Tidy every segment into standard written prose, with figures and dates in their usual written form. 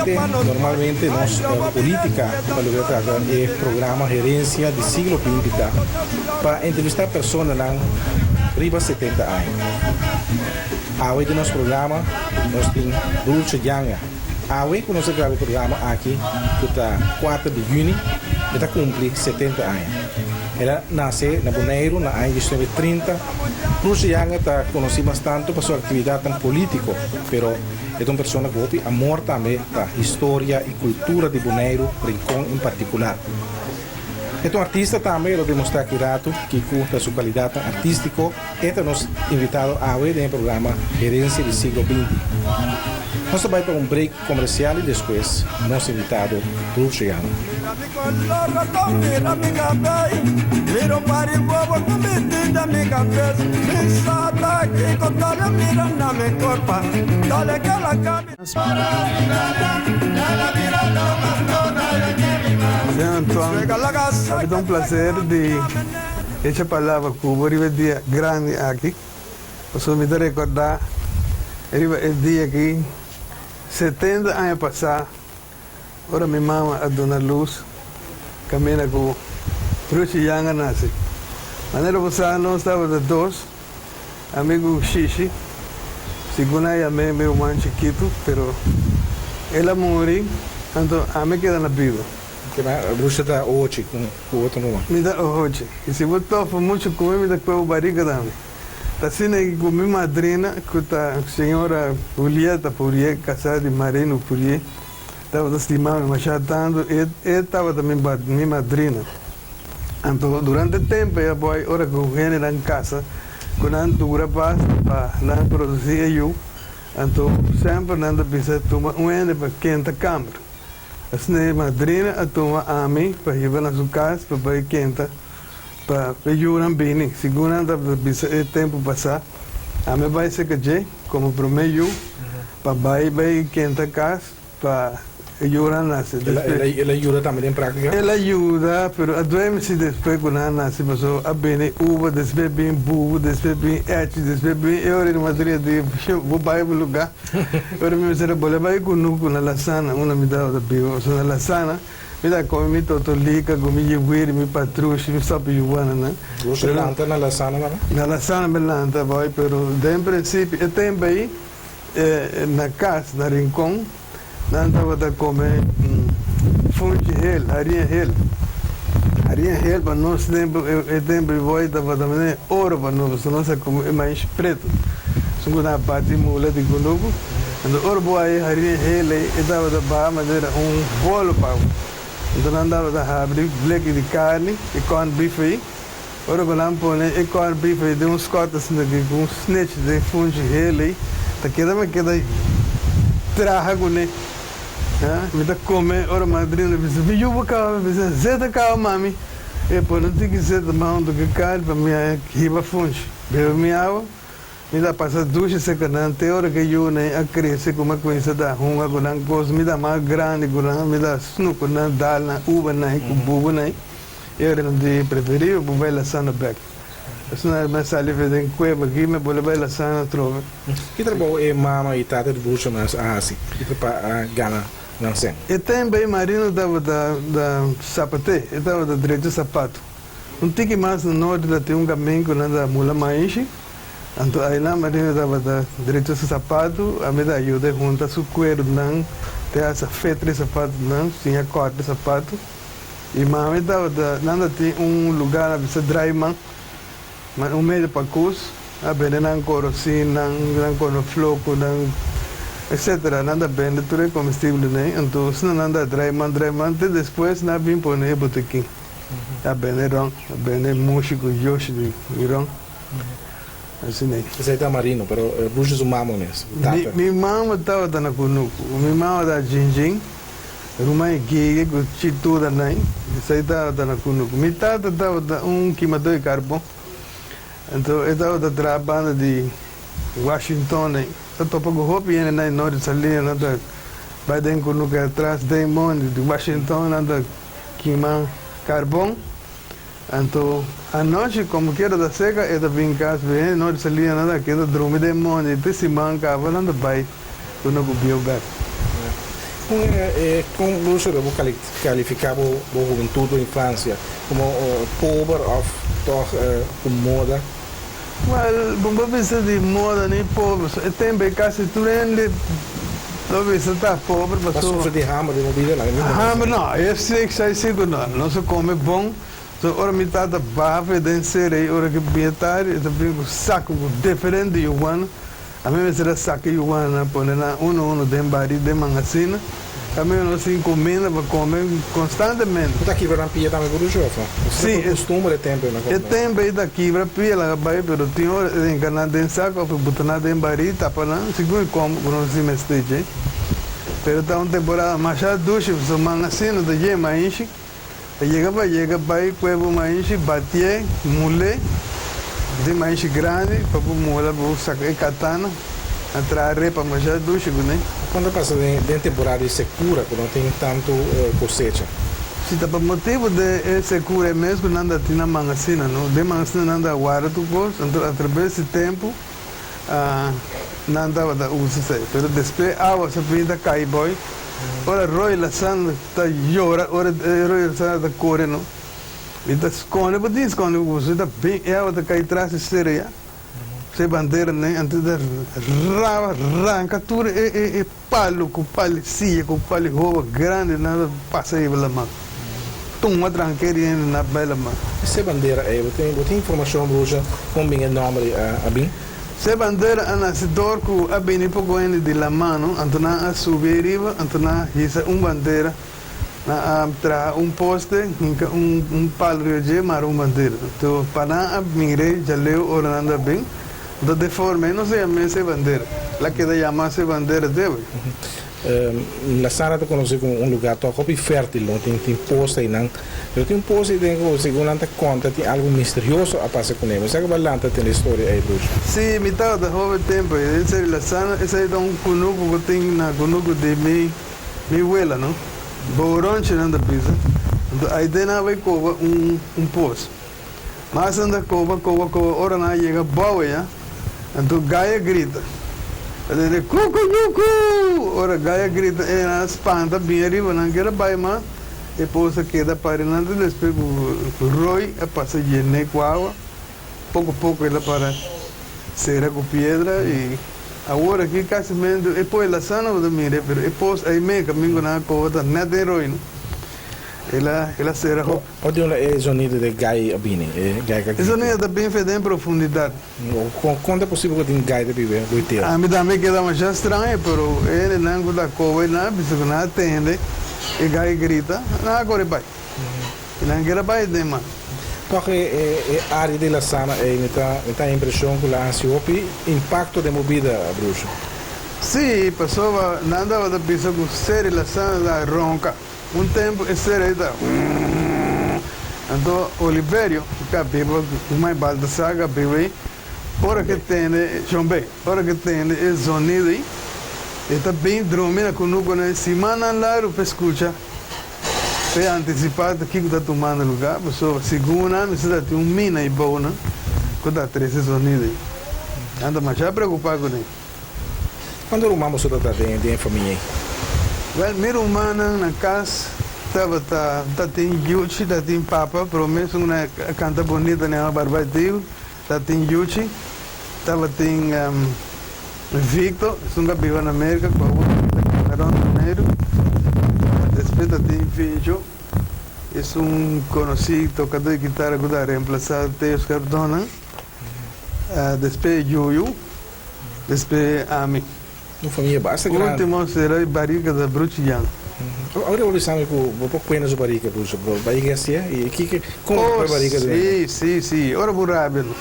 Presidente, normalmente nos politica pa loke ta trata e programa Herencia di Siglo binti ta pa entrevista personanan riba 70 aña. Awe den nos programa nos tin Dulce Janga. Awe ku nos a graba e programa aki ku ta 4 di yüni e ta kumpli 70 aña. El a nase na Boneiru na aña 1930. Dulce Janga ta konosí mas tantu pa su aktividatnan polítiko, pero e ta un persona ku hopi amor tambe pa historia i kultura di Boneiru, Rincon en partikular. E ta un artista tambe, e lo demostrá aki ratu kiko ta su kalidatnan artístiko. E ta nos invitado awe den e programa Herensia di Siglo binti. Nos ta bai pa un break komersial i despues nos invitado Dulce Janga. Señor Antoine, papi ta un placer di echa palabra cu bo riba e dia grandi aki, pasobra mi ta recorda riba e dia aki 70 aña pasa ora mi mama a duna luz caminda cu Ruchi Yang a nace. Manera bo sa nos tabata dos. Ami ku Shishi, segun a yam'é mi ruman chikitu, pero el a muri, anto ami keda na bida. Kema Rusha ta ohochi ku otro ruman? Mi ta ohochi. I si bo tofa muchu ku mi, mi ta kue bo barika tambe. Ta asina ki ku mi madrina, ku ta señora Julieta Pourier, kasá di Marino Pourier, tabata stima mi mashá tantu, e tabata mi madrina. Anto durante tempu e a boy ora ku hendenan kasa ku nan dura basta pa nan produsí e yu, anto semper nan ta bisa tuma un hende pa kenta kamber. Asina e madrina a tuma ami pa hiba na su kas pa bai kenta pa e yunan bini. Segun nan tabata bisa e tempu pasá, ami a bai serka dje komo promé yu pa bai bai kenta kas Pa e yunan nase despues. El a yuda tambe den práktika? El a yuda, pero a duemi si despues ku nan a nase, pasobra a bini uva, despues bin bubu, despues bin echi, despues bin e ora di matria di bo bai bo lugá. Ora mi mester a bole bai kunuku na Lasana, unda mi tabata biba, pasobra na Lasana mi ta kome mi totolika ku mi yiwiri, mi patrushi, mi sopi yuwana nan. Bo ta lanta na Lasana tambe? Na Lasana mi lanta bai, pero den prinsipio e tempu ei. Na kas na Rincon nan tabata kome funchi hel, haria hel. Haria hel pa nos tempu, e tempu di boy tabata manera oro pa nos, pasobra nos a kome e maish pretu. Esun ku nan a bati mula di kunuku. Anto ora bo a e haria hel ei, e tabata baha manera un bolo pa bo. Anto nan tabata habri bleki di karni, e corn beef ei. Ora ku nan pone e corn beef ei den un skòt asina ku un snitch den funchi hel ei, ta keda mi keda traha kuné. Mi ta kome ora madrina bisa, Mi yu bo kaba? Mi bisa, Zeta kaba mami. E pone un tiki zeta mas huntu ku e karni pa mi a hiba funchi. Bebe mi awa, mi ta pasa dushi serka nan te ora ku e yunan ei a krese ku mi a kuminsá ta hunga ku nan kos. Mi ta mas grandi ku nan, mi ta snoep ku nan, dal nan uva nan ku bubu nan. E ora nan di preferibel bo bai Lasana bek. Asina mi a sali for den kueba aki, mi a bolbe bai Lasana atrobe. Ki trabou e mama i tata di Bruce mas a hasi? Ki ta pa a gana nan sen? E tempu ei Marino tabata da sapate, e tabata drecha sapatu. Un tiki mas na norte ta tin un kamin ku nan ta mula maishi, anto ainan Marino tabata drecha su sapatu, ami ta ayuda e hunta su kuerunan te hasa fetra e sapatunan, siña kòrta e sapatu. I mami tabata, nan ta tin un lugá na bisa Draiman, ma un medio pakus, a bende nan korosin, nan nan konofloko, nan etcetera, nan ta bende tur e komestiblenan, anto asina nan ta Draiman, Draiman, te despues nan a bin pone e botekin. A bende ron, a bende mushi ku yoshi di ron, asina ei. Esei ta Marino, pero Bruce su mama mes, tata. Mi mama tabata na kunuku, mi mama ta Jinjin. Ruman e gege ku chitura nan, esei tabata na kunuku. Mi tata tabata un kimadó di karbon, anto e tabata traha banda di Washington ei. Ta topa ku hopi hende nan norte Salinas, nan ta bai den kunuku atras den mondi di Washington, nan ta kima karbon. Anto anochi komo kier ta seka e ta bin kas, pero hende norte Salinas nan ta keda drumi den mondi te siman kaba nan ta bai. Bo no ku bieu bek. Kon e kon bo sura bo kalifiká bo bo hubentut bo infansia? Komo pober òf tòg ku moda? Wèl, bo por bisa di moda ni pober. E tempu ei kasi tur hende lo bisa ta pober pasobra. Bo a sufri di hamber den bo bida? Laga mi manda Hamber no, e esei sigur no. Nos a kome bon. So ora mi tata baha fe den sera ei ora ke bia tardi e ta bini ku saku ku diferente yuwana. Ami mester a saka yuwana pone nan uno uno den bari den mangasina. Ami no sin kuminda pa kome konstantemente. Bo ta kibra nan pia tambe por uso of no? Si, E kustumber e tempu ei na e tempu ei ta kibra pia laga bai pero tin ora e hinka nan den saku of e buta nan den bari tapa nan segun e komo ku nos tin mester dje. Pero ta un temporada masha dushi pasobra mangasina ta yen maishi. A yega pa yega bai kue bo maishi, batié, mulé den maishi grandi pa bo mula bo saka e katana a traha repa masha dushi kuné. Kon ta pasa den temporada di sekura ku no tin tantu kosecha? Si ta pa motibu de e sekura e mes ku nan ta tin na mangasina no. Den mangasina nan ta warda tur kos, anto atrabes di tempu nan tabata usa esei. Pero despues awa sa bin ta kai boi. Ora Roy Lasana ta yora, ora Roy Lasana ta kore no, mi ta skonde, bo tin skonde ku boso, ta bin e awa ta kai tras di serea, se bandera nen, anto ta raba, ranka tur e e e palu ku pali siya ku pali hoba grandi nan ta pasa riba laman, tuma tranke di hende nan bai laman. Se bandera ei, bo tin bo tin informashon Bruce kon bin e nòmber ei a bin? Se bandera a nase dor ku a bini poko hende di lamano, anto nan a subi ei riba, anto nan a hisa un bandera, nan a traha un poste, hinka un un palu riba dje, mara un bandera. Anto pa nan a mir'é djaleu ora nan ta bin, anto de forma ei nos a yam'é se bandera. El a keda yamá se bandera te awe. La Sara ta konosí komo un lugá tòg hopi fértil, no tin tin pos einan, pero tin un pos ei den ku segun nan ta konta tin algu misterioso a pasa kuné. Mi sa ku bo a lanta tende e storia ei, Bruce. Sí, mi tabata hoben tempu ei. Den serio, La Sara, esei ta un kunuku ku tin na kunuku di mi mi wela, no? Bouronchi nan ta bisa. Anto aide nan a bai koba un un pos. Mas nan ta koba, koba, koba, ora nan a yega bou ya, anto gai a grita. A tende kukuruku! Ora gai a grita, e nan a spanta bin ariba, nan keda bai mas, e pos a keda pari nan te despues ku roi a pasa yené ku awa, poko poko el a para sera ku piedra i awor aki kasi mente e pos lasá no bo ta mira pero e pos ei me kaminda ku nan a koba ta nèt den roi no. El a el a sera hopi. O di unda e zonido de gai a bini? E gai ka E zonido ta bin fe den profundidat. Kon ta posibel ku tin gai ta biba bo e tera? Ami tambe keda masha straño, pero e hendenan ku ta koba ei nan a bisa ku nan a tende e gai grita, nan a kore bai. I nan keda bai den mar. Tòg e área di Lasana ei mi ta mi ta impreshon ku la hasi hopi impakto den bo bida, Bruce. Sí, pasobra nan tabata bisa ku seri Lasana ta ronka. Un tempu e sera ta umm. Anto Oliverio ka biba ku mai Baltasar ka biba ei, ora ke tende Shon Bey, ora ke tende e zonido ei, e ta bin drumi na kunuku nan simannan largu pa e skucha, pa e antisipá ta kiko ta tumando lugá, pasobra segun nan mester ta tin un mina ei bou nan. ku ta trese sonido ei. Nan ta masha preokupá kuné. Kuantu ruman boso ta ta den e famia ei? Wèl, mi rumannan na kas tabata ta tin Yuchi, ta tin papa, promé esun na kanta bonita na yama Barbatiu, ta tin Yuchi, tabatin Victor, esun ka biba na Merka, ku awor ta kanta rònt Boneiru, despues ta tin Vincho. Esun konosí tokadó di kitara ku ta remplasá Theo Scardona, despe Yuyu, despe ami. Un famia basta grandi. Último sera e barika ta bruchi Jan. Ora bo bisa mi ku bo por kuena su barika bruchi, bo barika hasié? I kiko, kon bo por barika Oh, si, si, si. Ora bo rabia no.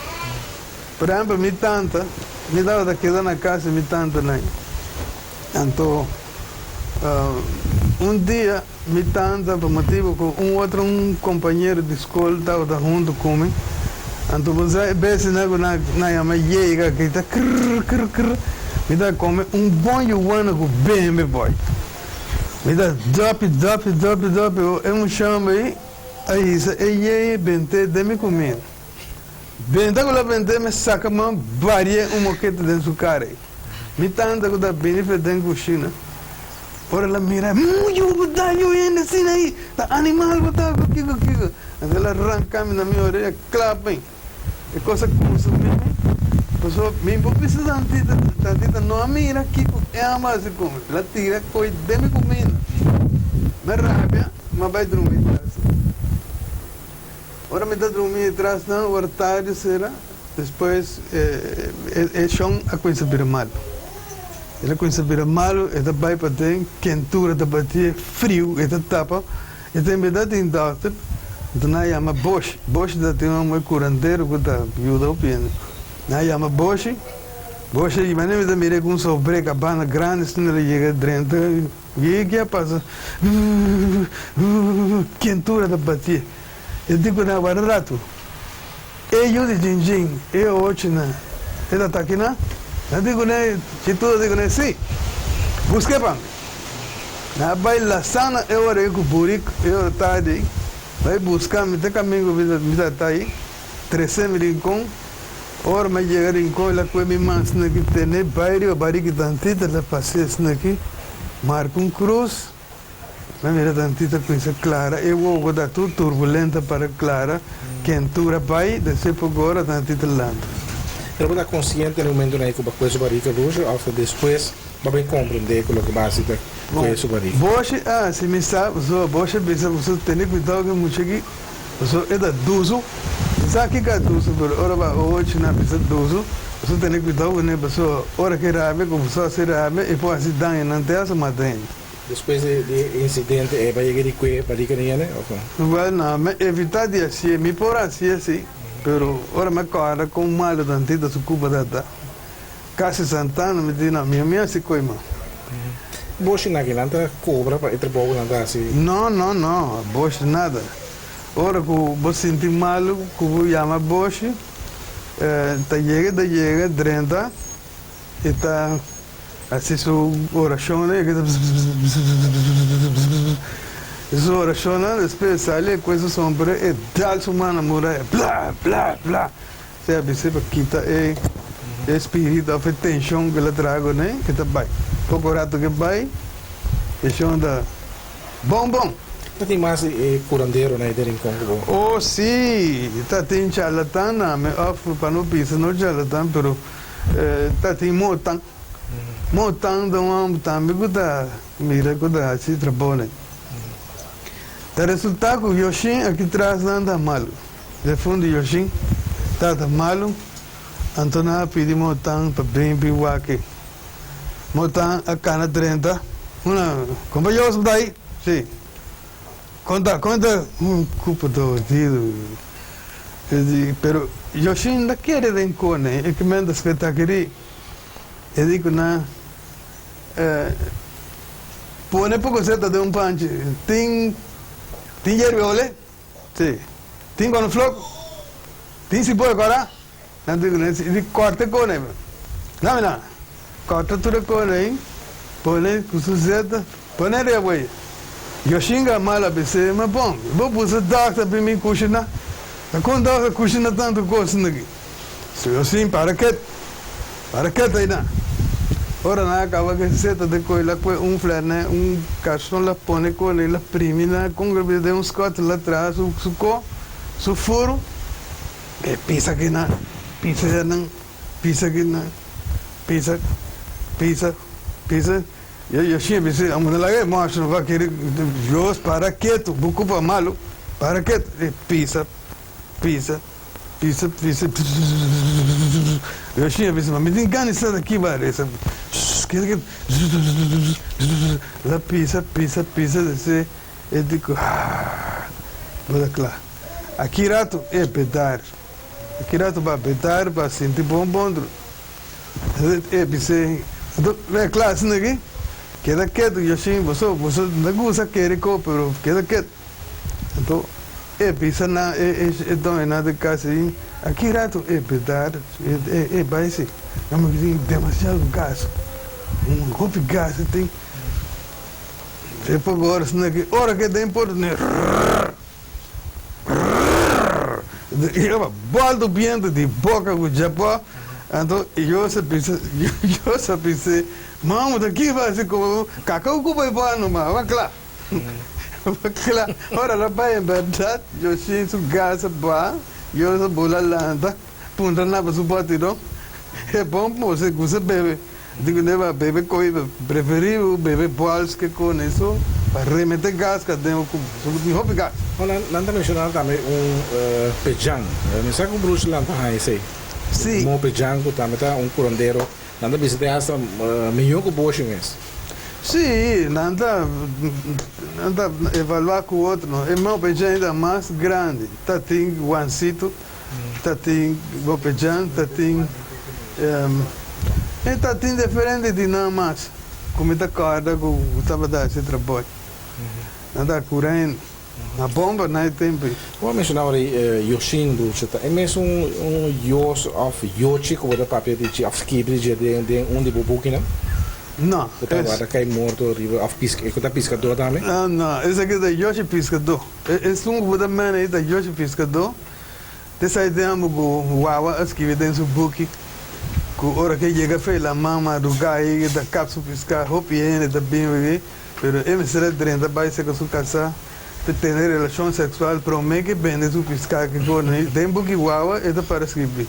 Por ehèmpel mi tanta, mi tabata keda na kas di mi tantanan. Anto un dia. Mi tanta pa motibu ku un otro un kompañero di skol tabata huntu ku mi, anto bo sa e bestianan ku nan nan yama yega grita krr krr krr, mi ta kome un bon yuwana ku bembe boy. Mi ta dòpi dòpi dòpi dòpi o e mushamba ei a hisa e yeye bent'é den mi kuminda. Benta ku la bent'é mi saka man bari'é un mokete den su kara ei. Mi tanta ku ta bini fe den kushina. Ora el a mira, Muyu, bo ta yu hende asina ei, ta animal bo ta, ku kiko kiko. Anto el a ranka mi na mi orea, klap mi. E kos a konsumí mi, pasobra mi por bisa tantita, tantita no a mira kiko e amba hasi ku mi. El a tira koi den mi kuminda. Mi a rabia, mi a bai drumi tras. Ora mi ta drumi tras nan, ora tardi sera, despues e shon a kuminsá bira malu. El a kuminsá bira malu, e ta bai paden, kentura ta batié, friu, e ta tapa. E ta en berdad tin dòkter, anto nan a yama Boshi. Boshi ta tin un homber kurandero ku ta yuda hopi hende. Nan a yama Boshi, Boshi a yama, mi ta mir'é ku un sobré kabana grandi asina el a yega drenta. Ye ke a pasa? Kentura ta batié. E di ku nan wara ratu. E yu di Jinjin, e ochinan, e ta taki nan? Nan di ku nan, Chituda di ku nan, Si, busk'é pa mi. Nan a bai lasá nan e ora ei ku burik e ora tardi ei, bai buska mi te kaminda ku mi ta ta ei, tresé mi rinkon. Ora mi a yega rinkon, el a kue mi man asina ki, tene bai riba bariki tantito, el a pas'é asina ki. Marca un cruz, mi a mira tantito cuminsa clara, e wowo ta tur turbulento para clara, kentura bay, despues poco ora tantito lanta. Pero bo ta consciente na e momentonan ei cu bo a cue su barica Lucio of ta despues bo a bin comprende cu loke bo a haci ta cue su barica? Boshi a haci mi sa, pasobra Boshi a bisa boso tene cuidao cu e mucha aki, pasobra e ta duzu, mi sa kico a duzu pero ora bo a ochi nan a bisa duzu, Boso tene cuidao cu ne, pasobra ora ke rabia cu boso haci rabia, e por haci daño, nan te haci mata hende. Despues di e incidente e ba yega di cue barica di hende of no? Wel no, mi evita di hacié, mi por hacié si, pero ora mi a corda con malo tantito su cupa ta ta, casi santana, mi di no, mi mi haci coy mas. Boshi na kinan ta cobra pa e trabou cu nan ta haci? No, no, no, boshi nada. Ora cu bo sinti malo cu bo yama boshi, Ta yega ta yega drenta e ta hasi su orashonnan e ta bzbzbzbzbzbzbzbzbzb su orashonnan despues e sali e kue su sombre e dal su man na muraya bla bla bla esei a bisa pa kita e spiritu of e tenshon ku el a traha kuné e ta bai poko rato ke bai e shon ta Bon bon! Ta tin mas di e curanderonan ei den Rincon cu bo? Oh si! Ta tin charlatan na mi of pa no bisa no charlatan pero ta tin motan. Motan ta un homber tambe cu ta mira cu ta haci trabounan. Ta resulta cu Yoshin aki tras nan ta malo. Defunto Yoshin tata malo anto nan a pidi motan pa bin bin wak e. Motan a cana 30. Una, compa Joseph ta ahí? Sí. Conta, conta, un cupo torcido. E di, pero Joshin ta kere den cone, e kimen ta speta keri. E di cu nan, eh, pone poco zeta den un panchi. Tin, tin yerbe ole? Sí. Tin conoflok? Tin siboyo cora? Nan di ku di kòrta e kone. Dame nan. Kòrta tur e kone ei, pone ku su zeta, pone riba bo ei. Yoshinga mal a bis'é, Ma bon, bo pusa dòkter pa mi kushina? Ta kon dòkter kushina tantu kos aki? Señor sin para ket, para ket aina. Ora nan a caba cu e seta de coy la cue un flerne, un carson la pone cole y la primi na con cu den un scot la traha su su co, su furu, e pisa aki nan, pisa ya nan, pisa aki nan, pisa, pisa, pisa. Yo yo siempre bisa, amo no laga e mostra no va kere, Dios para ketu, bo cupa malo, para ketu, e pisa. Pisa, pisa, pisa, Yoshi a bisa, ma mi tin gana di sta aki ba resa. Keda keda, La pisa, pisa, pisa, dese e di ku, ah, bo ta kla. Aki rato e bedar, aki rato ba bedar pa sinti bon bon dru. E bis'é, Anto, e kla asina aki? Keda ketu, Yoshi, boso, boso no ta gusta kere ko, pero keda ketu. Anto e bisa nan e e doñonan di kas ei, Aki rato e berdad e e bai si, nan bo tin demasiado gas, un hopi gas e tin. E poko ora asina ki ora ke den porta ne rrrr rrrr i aba bolto biento di boka ku djapò. Anto Jose a bisa Jose a bis'é, Mama ta ki fasi ku kaka ku bai bo anuma, aba kla. Kla, ora la bai en berdad, Yoshi su gas a ba, Yos a bula lanta, puntra na pa su botidon, e bon mos e gusta bebe, di ku neba bebe koi, preferi bebe bols ke kone so, pa remete gas ka den ku su tin hopi gas. Bon, nan ta menshona tambe un pejan, mi sa ku Bruce Lam ta haña esei, Si. Mo pejan ku tambe ta un kurandero, nan ta bisa te hasta mihó ku boshi mes. Sí, nan ta nan ta evaluá ku otro. E Mopejan ta mas grandi. Ta tin Juancito, ta tin Mopejan, ta tin e ta tin diferente di nan mas ku mi ta kòrda ku tabata hasi trabou. Nan ta kura hende. Na bomba na e tempu ei. Bo a menshoná ora ei Yoshin Bruce ta e mesun un Yos òf Yochi ku bo ta papia di dje òf skibi di dje den den un di bo bukinan? No, Ku ta es. wòrdu kai morto riba òf piska ku ta piskadó tambe? No, no, esaki ta Yoshi piskadó. E esun ku bo ta mena ei ta Yoshi piskadó. Te sa e tempu ku Wawa a skibi den su buki ku ora ke yega fe laman madrugá ei ta kap su piská hopi hende ta bin bibi. Pero e mester a drenta bai serka su kasá pa tene relashon seksual promé ke bende su piská ki kone. Den buki Wawa e ta para skibí.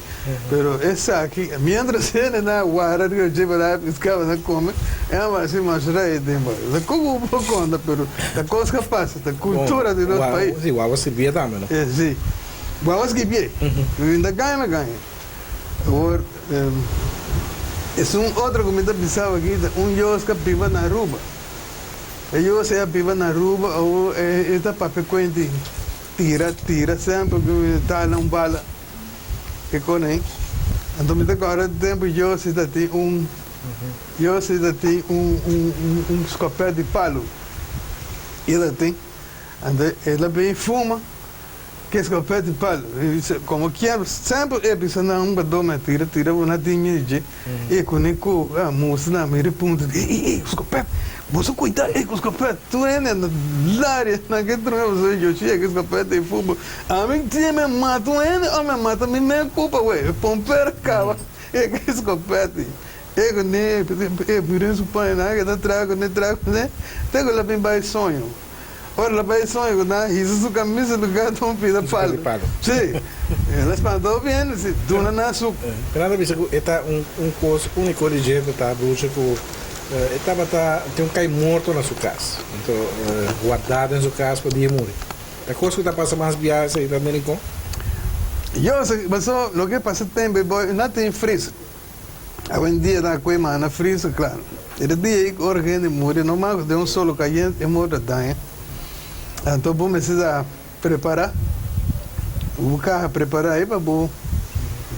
Pero esaki, miéntras hende nan a wara riba dje pa nan a piská pa nan kome, e a hasi mas rei den bai. Ta koko bo por konta, pero ta kos ku a pasa, ta kultura di nos pais. Si, Wawa skirbié tambe, no? Si, Wawa skirbié. Mi ta gaña, mi gaña. Awor, esun otro ku mi ta bisaba aki ta un Dios ku a biba na Aruba. E Dios ei a biba na Aruba, awor e ta papia kuenti tira, tira semper ku mi ta dal un bala ke kon ei. Anto mi ta kòrda di tempu Dios ei ta tin un, Dios ei ta tin un, un, un skopèt di palu. E ta tin. Anto el a bin fuma. Kes ku peti pal, komo kier semper e bisa nan un badó me tira tira bo na tin mi dje e kune ku a mustra nan mi ripunta di ey ey skopet boso kuida ey ku skopet tur hende anda laria nan ke trome pasobra yo shi e skopet ei fútbol ami tin me mata un hende o me mata mi me kupa wey e pompero kaba e ke skopet ei e kune e mira su paña nan ke ta traha kune traha kune te ku lo bin bai soño. Ora el a bai soña cu nan hisa su camisa lugar ta un pida palo. Sí, el a spanta hopi hende, sí, duna nan su. Pero nan ta bisa cu e ta un un cos unico di dje ta ta brucha cu e tabata tin un cay morto na su cas, anto guarda den su cas pa dia muri. Ta cos cu ta pasa mas bia esey ta Rincon? Yo sa paso loke pasa tempo e boy na tin freezer. Awendia ta koe mana freezer claro. E ta dia ei ku ora hende muri no mas den un solo kayente e mor ta daña. Anto bo mester ta prepara bo kaha prepara ei pa bo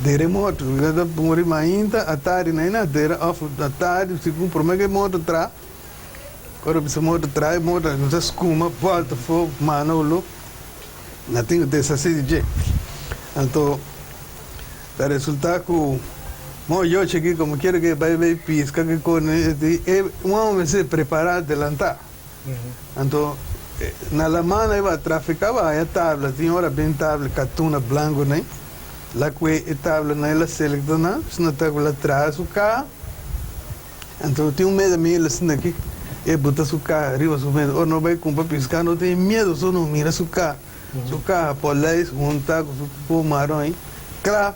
dera e morto. Bo ta muri mainta atardi na ina dera of atardi segun prome ku e morto tra. Ora bisa morto tra e morto ta skuma bolta afo mana olo na tin ku deshasí di dje. Anto. Ta resulta cu mo yochi aki como kier ke bay bay pisca ke cone esti e un homber mester prepara adelanta. Anto na laman nan iba trafica ba haya tabla tin ora bin tabla catuna blanco nan. La kue e tablanan el a selekta nan, su na ta ku el a traha su kaha. Anto tin un meda mi el asina aki, e buta su kaha riba su mesa. Ora no bai kumpra piská no tin miedu, so no mira su kaha. Su kaha poleis hunta ku su kuku maron ei, kla.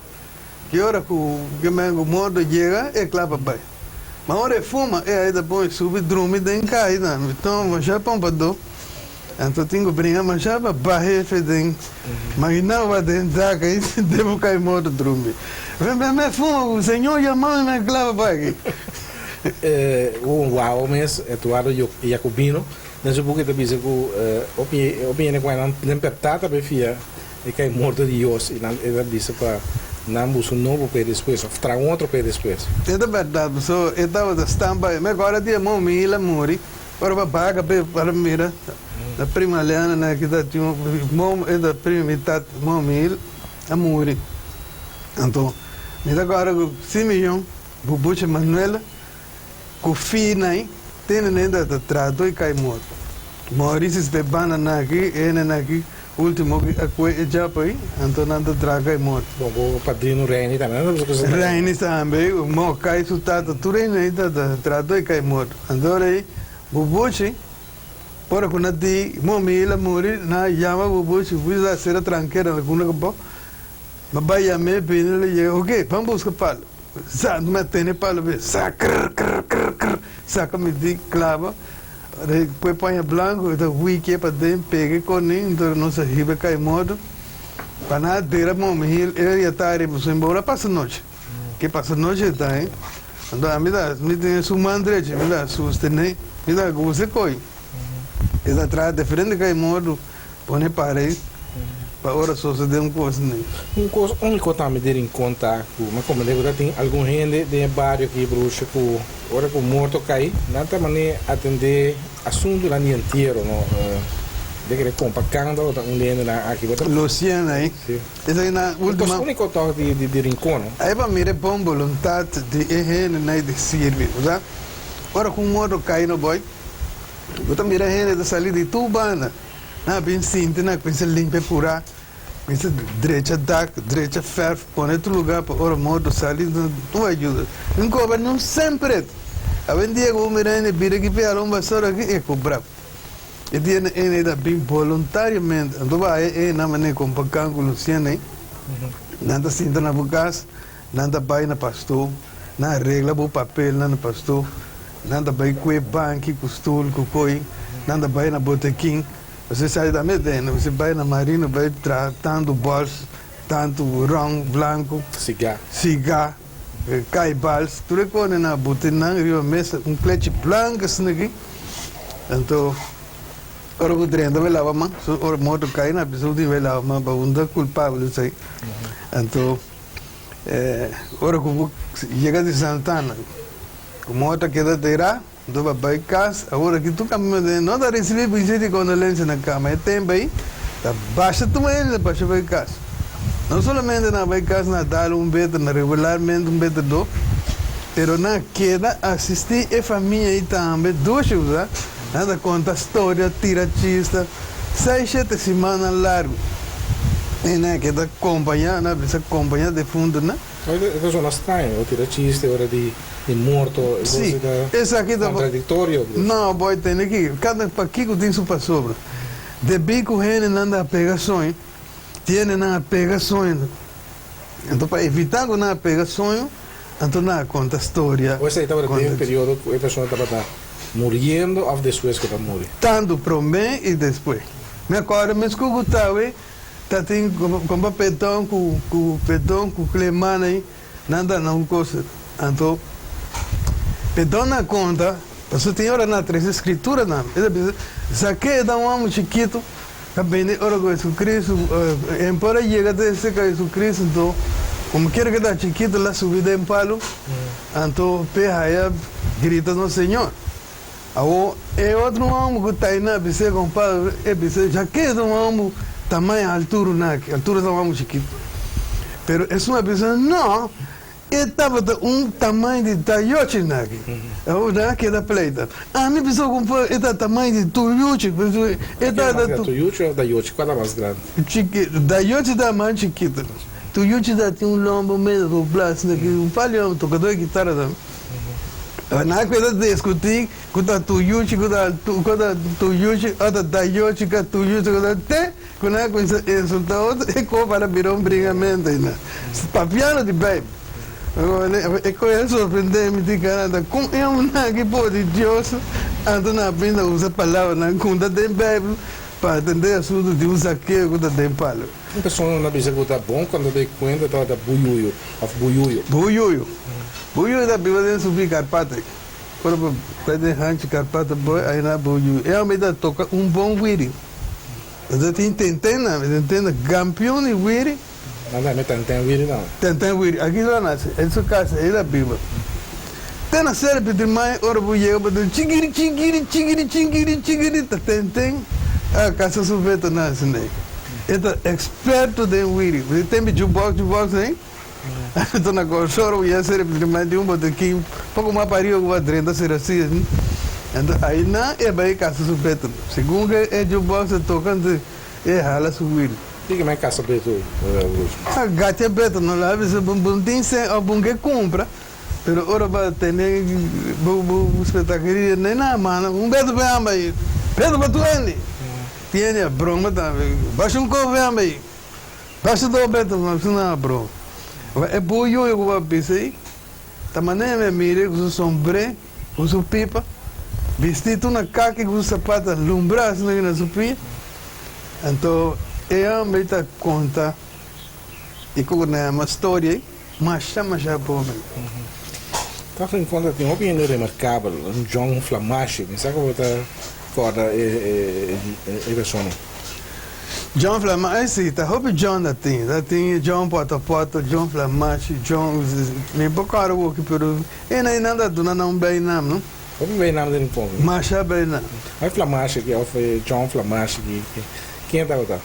Ki ora ku ke men ku morto yega, e kla pa bai. Ma ora e fuma, e ai ta pon e subi drumi den kaha ei tambe. Toma masha pompadó. Anto tin ku bringa masha pa baha efe den magina wa den dak ei debo kai morto drumi. Ven ven me fuma ku señor yama mi me klaba pa aki. Un wao mes, Eduardo Jacobino, den su buki ta bisa ku hopi hopi hende ku nan den pertá ta befia e kai morto di Dios i nan e ta bisa pa nan buska un nobo p'e despues òf traha un otro p'e despues. E ta bèrdat pasobra e tabata stampa mi akòrda di e momen mi la muri. Ora pa baga pe para mira na prima Leana na kita tin un mom e ta prima mi tat momi a muri anto mi ta kòrda ku Simeon bubuchi Manuela ku Finai tene nan ta trato i kai morto Mauricio sta e banda nan aki ene nan aki ultimo ki a kue e djapa ei anto nan ta traha kai morto. Bon bo padrino Reini tambe nan ta buska su Reini tambe mo kai su tata tur ene ei ta trato i kai morto. Anto rei Bubuchi, ora ku nan di momi el a muri, nan a yama Bubuchi, Bubuchi ta sera trankera na kuna ku bo, ma bai yam'é bini el a yega, oke, ban buska palu. Sa, mi a tene palu be, sa, krr, krr, krr, krr, saka mi di klaba, rei pue paña blanku, e ta wikie paden, pega e konin, anto nos a hiba e kai morto, pa nan a dera momi hil, e ya ta ariba su embora pasa nochi. Ke pasa nochi ta e. Anto ami ta mi tin su man drechi mi ta sostené mi ta gosa koy e ta traha diferente kai modo pone pared pa ora sosode un kos ni. Un kos uniko tambe di Rincon ta ku mi a komprende ku ta tin algun hende den e bario aki Bruce ku ora ku morto kai nan ta manera atendé asuntunan di entiero no de kere kompa kanda ota un di hendenan aki bo ta. Luciana ei. Si. Esaki na ultima. E unico tok di di Rincon no. Ai pa mira e bon boluntad di e hendenan di sirbi. Bo sa, ora cu un morto cay no boy, bo ta mira hende ta sali di tur banda. Nan a bin sinti, nan a cuminsa limpia pura, cuminsa drecha dak, drecha ferf, pone tur lugar pa ora morto sali, tur ayuda. Nan cobra ni un cent pret. Awendia cu bo mira hende bira aki p'e hala un basora aki, e cobra. E dia na ene ta bin boluntariamente. Anto ba haya e na mane kompa kan ku Luciana ei. Nan ta sinta na bo kas, nan ta bai na pastor, nan a regla bo papelnan na pastor, nan ta bai kue banki ku stul ku koi, nan ta bai na botekin. Pasobra esaki tambe ta hende, pasobra bai na marina bai traha tantu bòls, tantu ròn blanku, Sigá. sigá, kai bals, tur e kos nan a buti nan riba mesa, un klechi blanku asina aki. Anto ora ku drenta bai laba man, so ora moto kai na bisa tin bai laba man pa un ta kulpabel esei. Anto ora ku bo yega di Santana ku moto a keda tira, anto bo a bai kas, awor aki tur kaminda no ta risibi bisita di kondolensia na kama, e tempu ei ta basha tur hende ta basha bai kas. No solamente nan a bai kas nan a dal un beta, nan regularmente un beta do, pero nan a keda asisti e famia ei tambe dushi usa, nan ta konta storia, tira chista, seis shete simannan largu i nan a keda kompañá, nan a bisa kompañá defuntonan. E ta sona straño, tira chiste ora di morto, e Si, cosa ta esaki ta kontradiktorio. No, boy tende ki, kada pakiko tin su pasobra. Debí ku hendenan ta pega soño. Tiene nan a pega soño. Anto pa evita ku nan a pega soño, anto nan a konta storia. O esei tabata den periodo ku e persona tabata muriendo òf despues ku ta muri? Tantu promé i despues. Mi a kòrda mes ku Gutawe ta tin kompa Peton ku ku Peton ku Clemana ei, nan ta na un kos. Anto Peton a konta, pasobra tin ora nan a trese skrituranan. E ta bisa, Zakeo ta un hòmber chikitu. Ta bini ora ku Jesucristo, en por a yega te serka Jesucristo, anto komo kier ke ta chikito el a subi den palu, anto p'e haya grita nos Señor. Awor e otro homber ku ta einan a bis'é kon palu, e bis'é, Jakeo ta un homber tamaño altura naki, altura ta un homber chikito. Pero esun a bisa, No! E tabata un tamaño di tayochi naki. Awor nan a keda pleita. Ami bisa ku e ta tamaño di tuyuchi. E ta. Tuyuchi of dayochi? Kua ta mas grandi? Chiki, dayochi ta mas chikitu. Tuyuchi ta tin un lombo medio doblá asina ki un par di homber tocador di guitarra tambe. Nan a keda discutí cu ta Tuyuchi cu ta cu ta Tuyuchi o ta Dayochi cu ta Tuyuchi cu ta te cu nan a cuminsa insulta otro e copa a bira un bringamento ayina. Papiando di Bijbel. E koe a sorprendé mi di Canada kon e hombernan aki por di Dios anto nan a brinda usa palabranan ku ta den Bijbel pa atendé asuntu di un Zakeo ku ta den palu. Un persona na bisa ku ta bon kanta di kuenta tabata Buyuyo òf Buyuyo. Buyuyo. Buyuyo ta biba den subi Karpate. Ora bo bai den hanchi Karpate boy aina Buyuyo. E homber ta toka un bon wiri. Ta tin tentena, tentena gampion di wiri. Nan ta tenten wiri nan. Tenten wiri. Aki lo a nace. En su casa el a biba. Te na sera piti mai ora bo yega bo ta chigiri chigiri chigiri chigiri chigiri ta tenten a casa su veto nace nei. E ta experto den wiri. Bo tin tembe jukebox jukebox nei. Anto na Kòrsou ora bo yega sera piti mai tin un botekin poko mas pariba ku bo a drenta sera si. Anto ainan e bai casa su veto. Segun ke e jukebox ta toka anto e hala su wiri. Kiko mi a kasa Beto Augusto? A gacha Beto no la bisa bo bo tin sen of bo ke kumpra pero ora bo a tene bo bo spetakeria ne na mano un Beto por hamba ayi Beto pa tu hende tiene a broma tambe basha un kofi hamba ayi basha do Beto ma su na broma e bo yoyo ku bo a bisa ayi ta manera mi a mira ku su sombre ku su pipa bisti tur na kaki ku su sapato lumbra asina na su pia. Anto e homber ta konta i ku nan yama storia ei masha masha bon. Ta enkontra tin hopi hende remarkabel, un John Flamashi, mi sa ku bo ta kòrda e persona. John Flamashi, si, ta hopi John ta tin, ta tin John Potopoto, John Flamashi, John, mi por kòrda woki pero e nan nan ta duna nan un beinam no. Hopi beinam den Rincon. Masha beinam. Ai Flamashi aki of John Flamashi aki, ken tabata?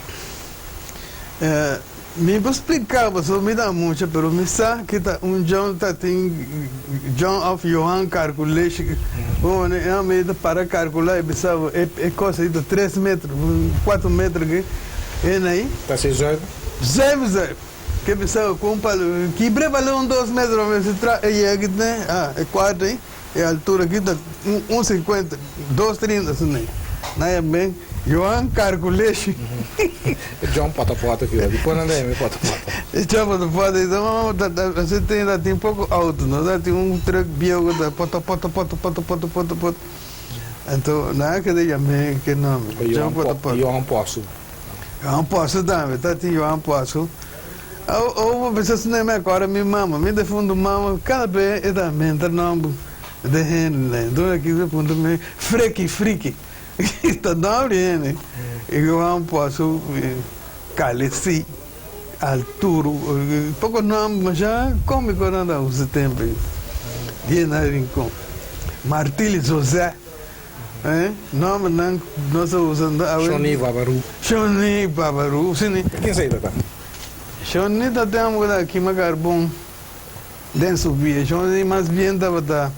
Mi por splica pasobra mi ta mucha pero mi sa ki ta un John ta tin John of Johan Carculeshi un e homber ta para carcula e bisa bo e cosa ei ta tres metro cuatro metro aki e na ei. Ta si zuiver? Zuiver zuiver. Ke bisa bo con palo kibre palo un dos metro mester tra e yega aki te ah e cuarto ei. E altura aki ta un sinkuenta, dos trinta asina ei. Nan ya ben Johan Carculeshi. E John Potapota ki di por nan ta yama e Potapota. E John Potapota i ta mama ta ta asina tin ta tin poko auto no ta tin un truck bieu ku ta potapota potapota potapota pot. Anto nan a keda yam'é ke nomber John Potapota. Johan Posu. Johan Posu tambe ta tin Johan Posu. Ou bo bisa asina mi akòrda mi mama, mi defuntu mama kada be e ta menta nòmber di hende. Nton aki ta puntra mi Freki, Friki, ta nòmber di hende. I Juan Pozo, Kalesi, Alturo, poko nòmber masha kómiko nan ta usa tempu ei. Diena Rincon, Martili José. Nòmbernan nos a usa awe. Shoni Babaru. Shoni Babaru, si ni. Ken esei ta ta? Shoni ta tempu ku ta kima karbon den su bia. Shoni mas bien tabata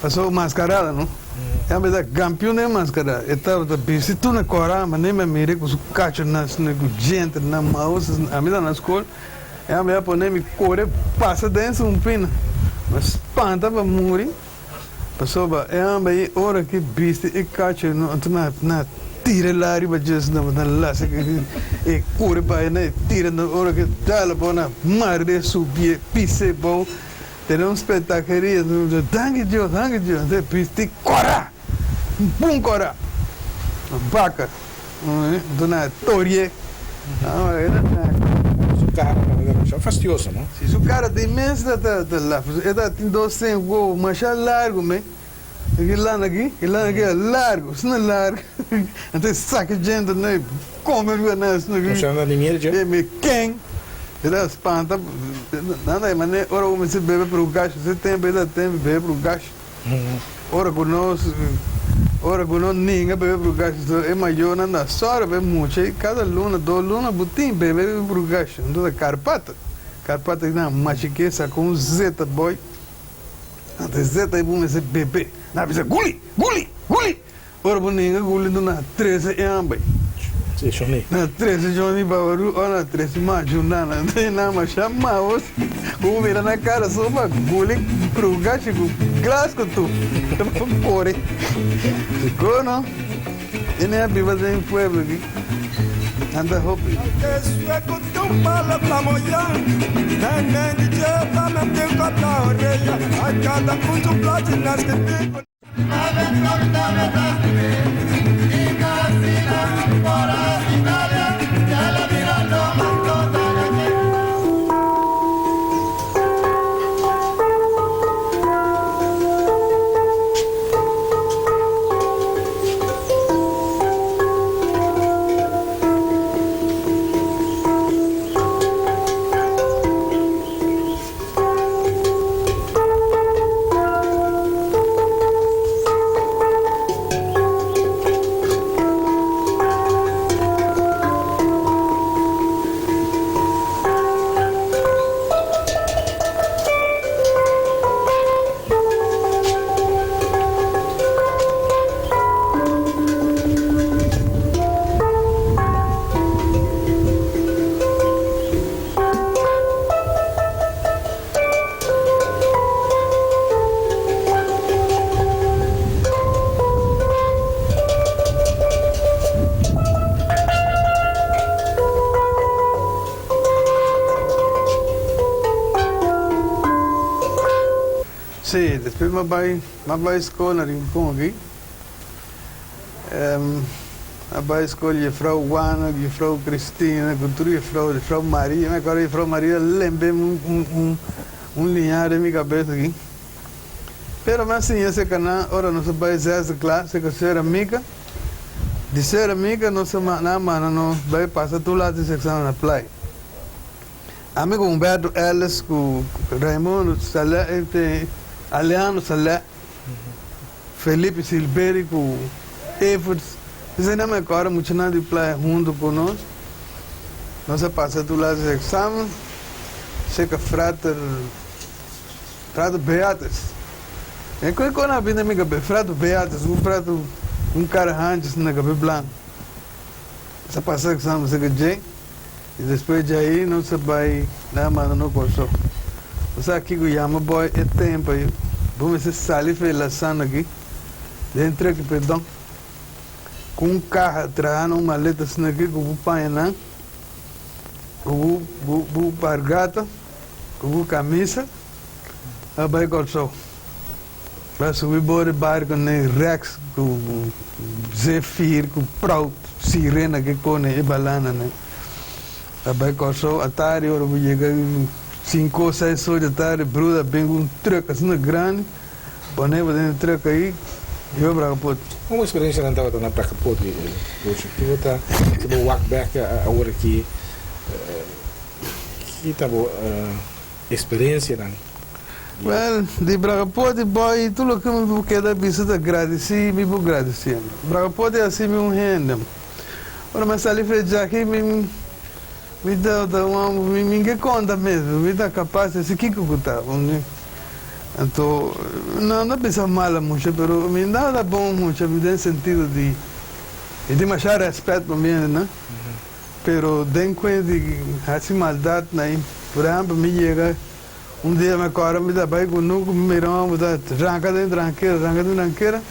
pasobra maskarada no. E tabata kampion den maskarada. E tabata bisti tur na kòrá manera mi a mira ku su kachonan asina ku djentenan maus asina. Ami ta na skol. E homber a pone mi kore pasa den su pina. Mi a spanta pa muri, pasobra e homber ei ora ki bisti e kacho no anto na na tira la riba dje na na lasa e kore bai na e tira na ora ki dal abou na mare subi e pisa e bou tene un spetakeria danki Dios danki Dios anto e bisti kora un bun kora baka. Anto na torie. Su cara ta masha fastioso, no? Si, su cara ta inmenso ta ta laf. E ta tin dos sen wowo masha largo me. Ki lana aki, ki lana aki a largo, asina largo. Anto e saka djente no e come riba nan asina ki. Masha anda di miel dje. E me ken. E ta spanta. Nan ta e manera ora bo mester bebe prugashi. Ese tempo e ta tempo bebe prugashi. Ora ku nos ora ku nos ninga bebe brugashi so e mayornan ta sòru pa e mucha i kada luna dos luna bo tin bebe brugashi entonces ta karpata karpata ki nan machik'é saka un zeta boy anto e zeta ei bo mester bebe nan a bisa guli guli guli ora bo ninga guli nan a trese e hamber. Shoni. Na trese Johnny Babaru o na trese Machu Nana nan masha maos ku bo mira na kara so pa guli krugashi ku glas ku tur ta pa kore dikon no e ne a biba den pueblo aki nan ta hopi. Sí, despues m'a bai m'a bai skol na Rincon aki. A bai skol jefrou Juana, jefrou Cristina, ku tur jefrou, jefrou Maria, mi akorda jefrou Maria lembe mi un un liña den mi kabes aki. Pero mi a siña serka nan ora nos a bai zesde klas serka Seramika. Di Seramika nos a nan a manda nos bai pasa tur laatste seksamen na Playa. Ami ku Humberto Ellis ku Raimundo Saleh, Alejandro Saleh. Felipe Silveri ku Everts, esei nan me kòrda muchanan di playa huntu ku nos. Nos a pasa tur las eksamen serka frater frater Beatus. E koe kon a bini na mi kabes, frater Beatus, un frater un kara hanchi asina na kabes blanku. Nos a pasa eksamen serka dje i despues djaí nos a bai nan a manda nos Kòrsou. Bo sa kiko yama boy e tempo ei bo mester sali for e lasan aki den trek perdon ku un kaha traha na un maleta asina aki ku bo paña nan ku bo bo bo pargata ku bo kamisa a bai Kòrsou ba subi bo di barko ne Rex ku Zephyr ku Proud Sirena ke kone e balana nan. A bai Kòrsou atardi ora bo yega sinku o seis or di atardi bruda a bin ku un trùk asina grandi pone bo den e trùk ayi i bo Brakapot. Komo eksperensia nan tabata na Brakapot Lucio? Ki bo ta si bo wak bèk awor aki ki ta bo eksperensianan? Wèl, di Brakapot i bòi tur loke mi por keda bisa ta gradisí mi por gradisí. Brakapot a hasi mi un hende. Ora mi a sali for e djaki mi mi ta ta un homber mi mi ke konta mes mi ta kapas di hasi kiko ku ta anto no no bisa mal a mucha pero mi no ta bon mucha den sentido di mi tin masha rèspèt pa mi hende pero den kuent di hasi maldat na ei por ehèmpel mi yega un dia mi a kòrda mi ta bai ku nuku mi mira un homber ta ranka den trankera ranka den trankera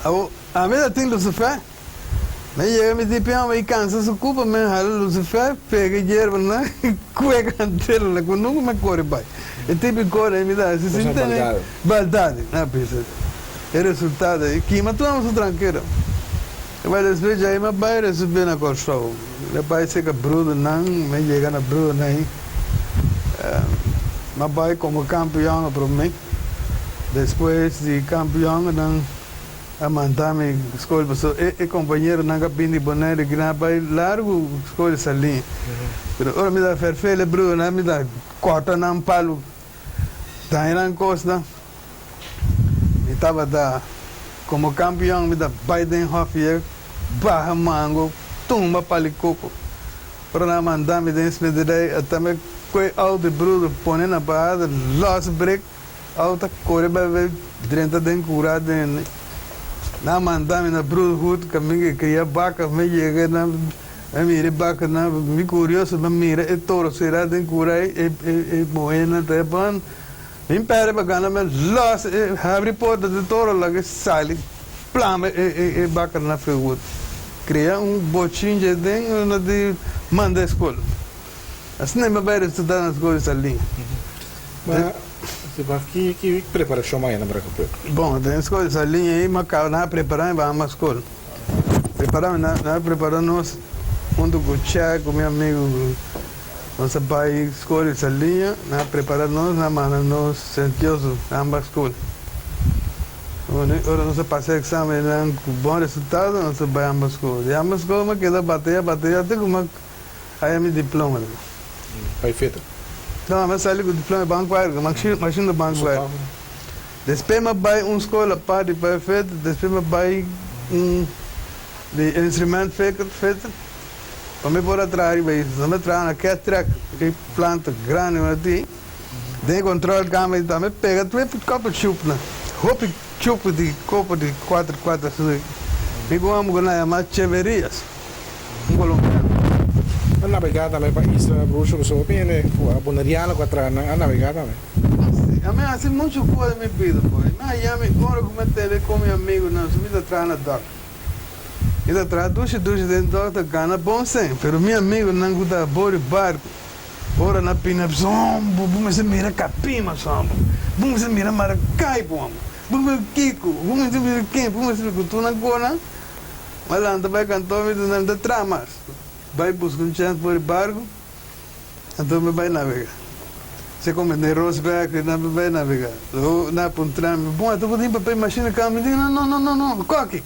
awo. Ami ta tin Lucifer. Mi yega mi di pion i kansa su kupa mi hala Lucifer pega e yerba na kue kantela na ku nunka mi kore bai. E tipo di kos ei mi ta hasi sin tene baldadi. Mi a bisa e resultado ei kima tur su trankera. E bai despues djai mi a bai resibi na Kòrsou. Mi a bai serka brudernan mi yega na brudernan ei mi a bai komo kampion promé despues di kampion nan. A manda mi skol paso e e kompañeronan ka bini di Bonaire ki nan a bai largu skol di Saliña. Pero ora mi ta ferfel e brudonan mi ta kòrta nan palu, daña nan kosnan. Mi tabata komo kampion mi ta bai den hòfie baha mango, tumba pali koko. Ora nan a manda mi den smederij a tambe koe outo e brudo pone na bahada lòs brek. Auto ta kore bai bai drenta den kura den. Nan a manda mi na Broederhoed kaminda ke kria baka. Mi yega nan, mi mira e bakanan, mi kurioso mi a mira e toro será den kura ei, e e muhénan ta e ban. Mi pèrdè pa gana mi a lòs e habri porta di toro laga e sali plama e e e bakanan afewood. Kria un bochinche den na di manda e skol. Asina mi a bai resultá na skol di Salin. Ma ma ki ki preparashon mañana mira ku pueblo? Bon, den skol di Salin ei mi a kaba nan a prepará mi pa hamba skol. Prepará mi nan a prepará nos huntu ku Chè ku mi amigu nos a bai skol di Saliña nan a prepará nos nan a manda nos Sint Joseph hamba skol. Ora nos a pasa e examennan ku bon resultado nos a bai hamba skol. Di hamba skol mi a keda bataya bataya te ku mi a Haya mi diploma. Bai feta. No, mi a sali ku diploma di bankwerker, machine di bankwerker. Despues mi a bai un skol apart di bai feta, despues mi a bai un di instrument fitter, pa mi por a traha riba isla. Mi a traha na cat track, e planta grandi ku tin. Den e control kamer ta mi pega tur e kopo chup nan, hopi chup di kopo di kuater kuater asina. Mi ku un homber ku nan yama Cheverias. Un colombiano. A nabegá tambe pa Isla Bruxo pasobra hopi hende ku a boneriano ku a traha nan a nabegá tambe. Si, ami a hasi muchu kos den mi bida boy. Mi a yami ora ku mi a tende ku mi amigunan su mi ta traha na dòk. Mi ta traha dushi dushi den dòk ta gana bon sèn, pero mi amigunan ku ta abor di barku ora nan pina zombo bo mester mira Kapima zombo, bo mester mira Maracaibo zombo, bo mester mira Kiko, bo mester mira ken, bo mester mira ku tur nan konan. Ma lanta bai kantor mi ta ta traha mas. Bai buska un chèns for di barku, anto mi bai nabegá. Se komende Rosberg i nan mi bai nabegá. Lo nan a puntra mi, Bon, ata bo tin papel mashina kamba? Mi di, No, no, no, no, no, kòki.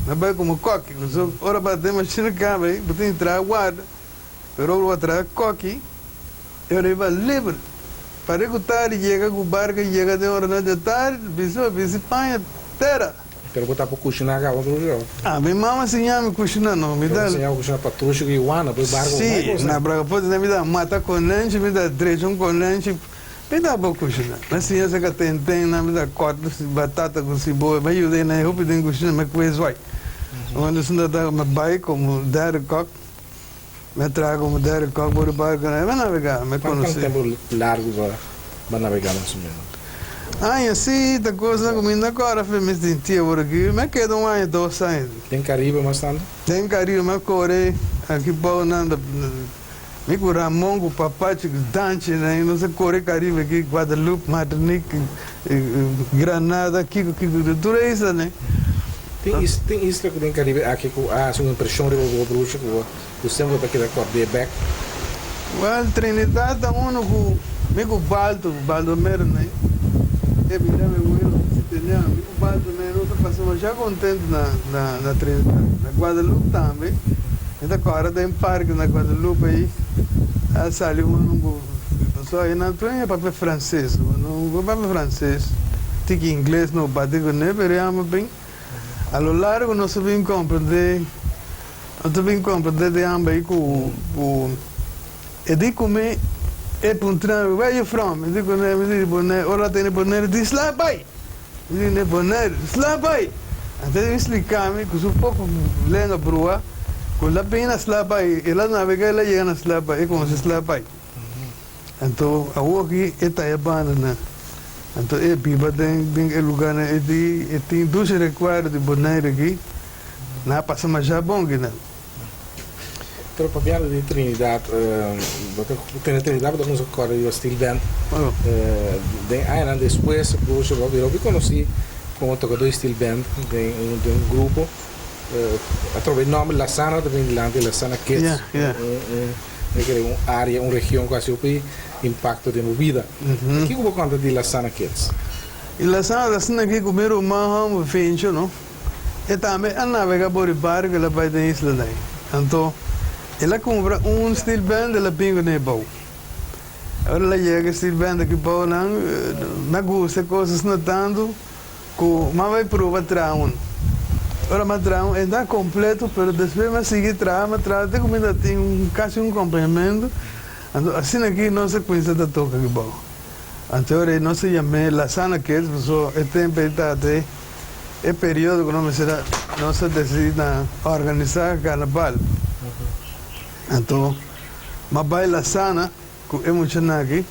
Mi bai komo kòki. Pasobra ora bo a den mashina kamba ei, bo tin di traha guarda. Pero ora bo a traha kòki, e ora ei bo a liber. Pare ku tardi yega ku barku a yega den oranan di tardi, bisa, bisa paña tera. Pero bo ta por kushiná kaba Trujillo? Ah, mi mama siña mi kushiná no. Mi ta. Siña bo kushiná patrushi ku iguana, por e barco ku bai kosa. Si, na Bragapote mi ta mata konenchi, mi ta drecha un konenchi, mi ta por kushiná. Mi a siña saka tenten nan, mi ta kòrta batata ku siboya, mi a yuda e nan hopi den kushina, mi a kue zwai. Wando esnan ta mi bai komo derde kòk, mi a traha komo derde kòk por e barco nan, mi a nabegá, mi a konosé. Kuantu tempu largu bo a nabegá mas o menos? Aña sí, ta kosnan ku mi no kòrda fe mi sinti awor aki. Mi a keda un aña, dos aña. Den Karibe mas tantu? Den Karibe mi a kore aki bou nan ta mi ku Ramon ku Papachi ku Danchi nan nos a kore Karibe aki, Guadeloupe, Martinique, Granada, kiko kiko tur e islanan. Tin is tin isla ku den Karibe aki ku a hasi un impreshon riba bo brushi ku bo semper ta keda kòrd'é bèk? Wèl, Trinidad ta unu ku mi ku Balto, Baldomero nei, e bira mi welo si tene mi ku Balto nei nos a pasa masha kontentu na na na Trinidad. Na Guadeloupe tambe, mi ta kòrda den parke na Guadeloupe ei a sali unu ku pasobra einan tur hende papia franses, no papia franses, tiki ingles no bati kuné pero e amo bin a lo largo nos a bin komprendé. Nos ta bin comprende di ambey cu cu e di cu mi e puntra mi where you from mi di cu ne mi di Bonaire ora tene Bonaire di sla bay mi di ne Bonaire sla bay anto e splica mi cu su poco lenga brua cu la bin na sla bay el a navega el a yega na sla bay e conoce sla bay anto awoki e ta e banda nan anto e biba den den e lugarnan e di e tin dushi recuerdo di Bonaire aki. Nan a pasa masha bon ki nan. Pero papiando di Trinidad, bo ta tene Trinidad bo ta cuminsa corda di steel band. Den añanan despues Bruce bo a bira hopi conoci como tocador di steel band den un den un grupo. Atrobe e nomber Lasana ta bini dilanti, Lasana Kids. Un mi kere un area, un region cu a haci hopi impacto den bo bida. Kico bo conta di Lasana Kids? Y Lasana ta asina aki cu mi ruman homber Fincho no. E tambe a nabega bor di barco el a bai den isla dai. Anto el a cumpra un steel band el a bin cu ne bou. Ora el a yega e steel band aki bou nan na gusta e cos asina tanto cu m'a bai pruba traha un. Ora m'a traha un e ta completo pero despues m'a sigui traha m'a traha te cu mi ta tin un casi un acompañamento. Anto asina aki nos a cuminsa ta toca aki bou. Anto ora nos a yam'e Lasana Kids pasobra e tempo ei ta te. E periodo ku nos mester a nos a desidí na organisá karnaval. Anto m'a bai Lasana ku e muchanan aki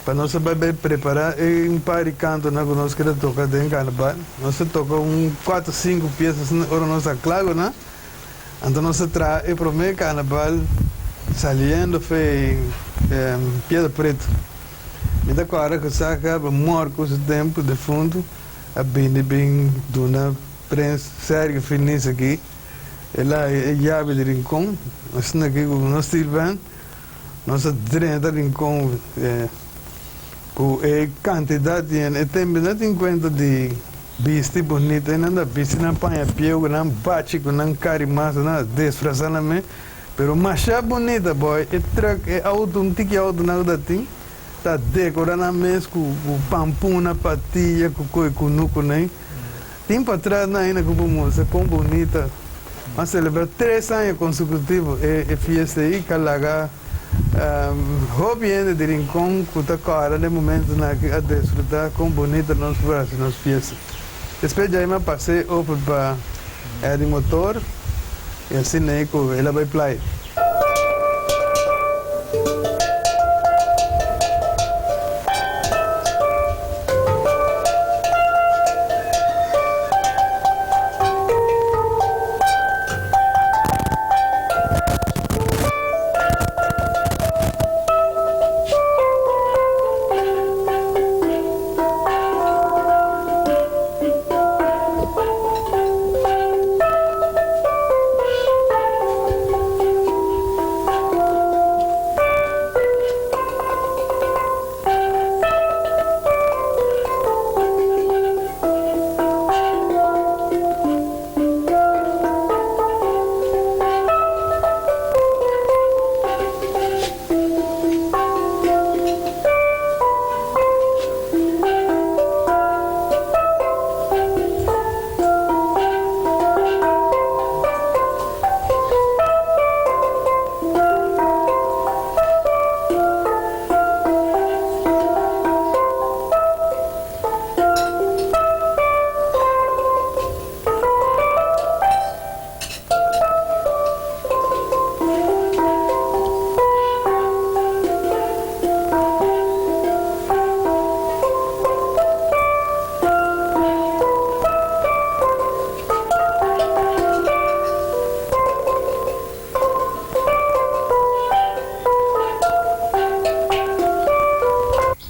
pa nos a bai bai prepará e un par di kantonan ku nos keda toka den karnaval. Nos a toka un kuater sinku piesa asina ora nos a kla ku nan. Anto nos a traha e promé karnaval saliendo fe Piedra Pretu. Mi ta kòrda ku sa kaba mòrku su tempu defuntu. A bini bin duna Prens Sergio Finis aki el a haña e yabi di Rincon. Asina aki ku nos sirban nos a drenta Rincon ku e kantidat di hende. E tempu no tin kuenta di bisti bunita e nan ta bisti nan paña bieu ku nan bachi ku nan karimasa nan a desfrasa nan mes. Pero masha bunita boy e truck e auto un tiki auto nan ku ta tin. Ta decora nan mes cu pampuna, patilla, cu coy cunucu nan. Tin patras nan ainda cu por mustra con bunita. A celebra tres aña consecutivo e fiesta ey ca laga hopi hende di Rincon cu ta cora den momentonan aki a disfruta con bunita nos por haci nos fiesta. Despues djai mi a pas'e over pa Eddie Motor y asina ey cu el a bay playa.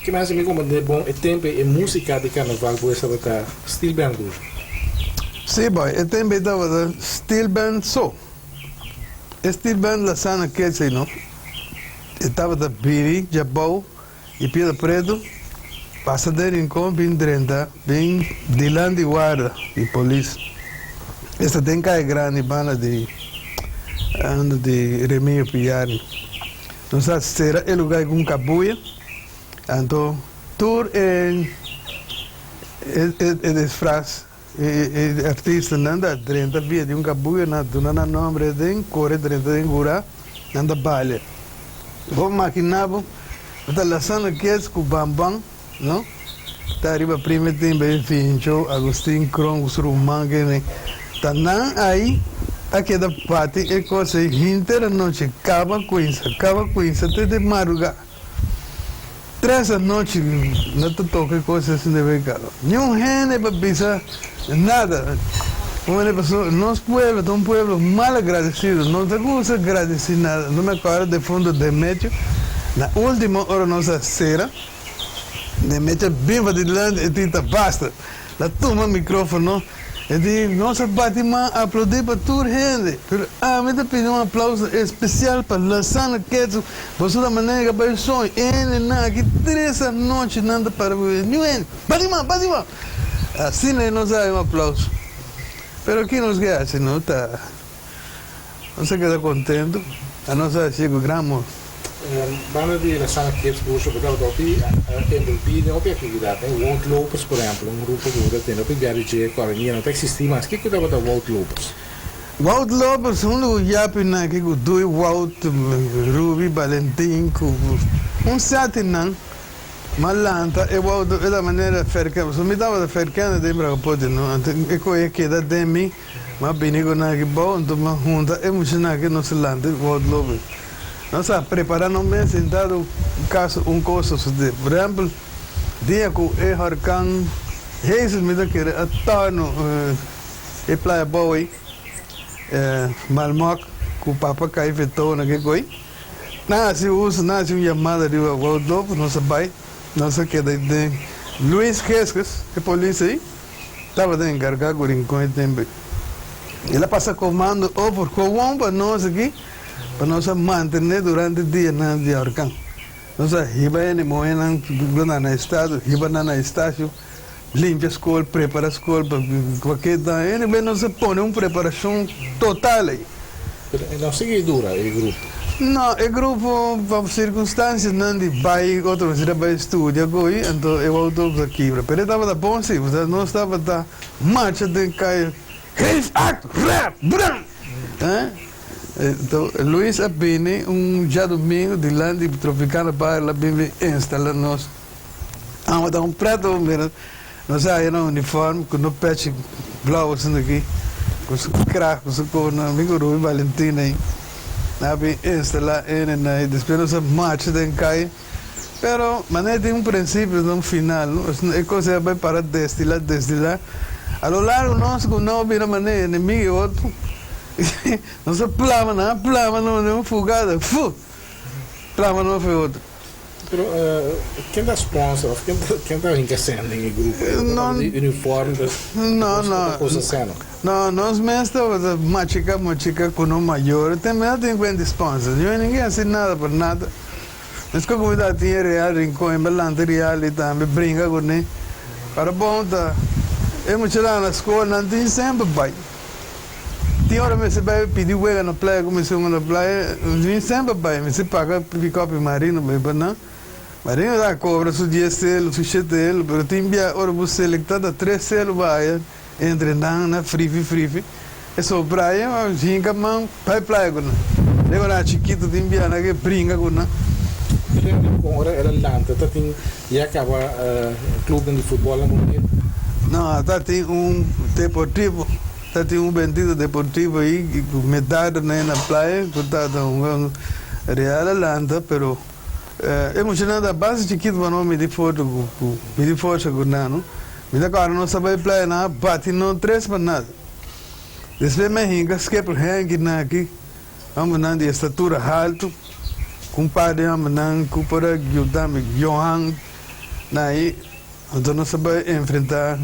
Ke mas mi comprende bon e tempo e musica di carnaval pues tabata steel band Gujo? Si boy, e tempo ei tabata steel band so. E steel band Lasana Kids ei no. E tabata bini djabou i Piedra Pretu pasa den Rincon bin drenta bin dilanti warda di polis. Esta den Kaya Grandi banda di anda di Remigio Piarni. Nos a sera e luga ei ku un kabuya, anto tur e e disfras e artistanan ta drenta via di un kabuya, nan a duna nan nomber aden, kore drenta den gura, nan ta balia. Bo makina bo, bo ta lasando kies ku bamban, no? Ta riba prime tin bay Fincho, Agustin Kron ku su ruman kende. Ta nan ay a keda bati e kos ey hinter anochi, kaba kuinsa, kaba kuinsa te den maruga. Tres anochi no ta toka e kos ey sin debe kaba. Niun hende pa bisa nada. Un hende pasobra nos pueblo ta un pueblo mal agradecido, no ta gusta gradeci nada. No me acuerdo defunto Demetrio, na ultimo ora nos a sera. Den mecha bin pa dilanti e tin ta basta. La tuma microfono e di nos a bati man aplaudi pa tur hende pero ami ta pidi un aplauso especial pa Lasana Ketsu boso ta manera ka bai soño e hendenan aki tres anochi nan ta para ku niun hende bati man bati man asina nos a haña un aplauso pero ki nos ke haci no ta Nos a keda kontentu, a nos a hasié ku gran amor. Banda di Lasana Kids Boso ku tabata hopi envolví den hopi aktividat, ne? Wout Lopers por ehèmpel, un grupo ku ta tene hopi biaha di dje ku awendia no ta eksistí mas. Kiko tabata Wout Lopers? Wout Lopers huntu ku Yapi nan aki ku Dui Wout, Ruby Balentin ku un sèt di nan. M'a lanta e wou e ta manera ferken, pasobra mi tabata ferkende den Bragapoti no, anto e koe a keda den mi, m'a bini ku nan aki bou, anto m'a hunta e muchanan aki nos a lanta e wou lobe. Nos a prepara nos mes en dado caso un cos sosode. Por ehempel, dia cu e horcan Hazel mi ta kere a torno e playa bou ey, Malmok cu papa cay fetona ke koe, Nan hasi uso, nan hasi un yamada riba Woudloop, nos a bai, nos a keda den Luis Gesges, e polis ei, tabata enkargá ku Rincon e tempu ei. El a pasa komando over kowon pa nos aki, pa nos a mantené durante dianan di orkan. Nos a hiba hende muhénan ku na na estado, hiba nan na Estacio, limpia skol, prepara skol pa kualke daño. Anyway, nos a pone un preparashon total ei. Pero e no sigui dura e grupo? No, e grupo pa sirkunstansianan di bai otro mester a bai studia ko'i, anto e wou a kibra. Pero e tabata bon si, pasobra nos tabata marcha den kaya, Geef acht, rap, bram! Anto Luis a bini un djadumingu dilanti di Tropicana Bar, el a bini instala nos. Amo ta un preto mira nos a haya nan uniform cu no pechi blauw asina aki cu su kraag cu su corna mi cu Ruby Valentina ayi nan a bin instala ene na ayi despues nos a marcha den cay pero manera tin un principio tin un final no asina e cos a bay para destila destila a lo largo nos cu nan a bira manera enemigo y otro nos a plama nan a plama nos den un fugada fu plama nos fu e otro. Pero ken ta sponsor of ken ta ken ta hinka sèn den e grupo? E No, di uniform ta no, no. kosa sèn. No, nos mes tabata machica machica cu nos mayor. Te mes no tin cuenta di sponsor. Yo ninguén haci nada por nada. Nos comunidad tin e Real Rincon, e balante Real y tambe brinca cu ne. Para bon ta e muchanan na school nan tin semper bay. Tin ora mester bai pidi wega na playa ku mester hunga na playa, mi semper bai, mester paga pick-up Marino bai pa nan. Marino ta kobra su dies selu, su shete elu, pero tin bia ora bo selekta ta tres selu bo haya entre nan na frifi frifi. E sobra ya hinka man bai playa ku nan. Den ora nan chikitu tin bia nan ke brinka ku nan. Kon ora el a lanta ta tin ya kaba klubnan di futbòl na Boneiru? No, ta tin un deportivo. Ta tin un bendito deportivo ayi cu medada na na playa cu ta ta un real a lanta pero e muchanan ta basta chikito pa no midi foto cu cu midi forsa cu nan no mi ta acorda nos ta bay playa nan a bati no tres pa nada despues mi a hinca skipper Henky nan aki hombernan di estatura halto cu un par di hombernan cu por a yuda mi Johan nan ayi. Anto nos ta bai enfrenta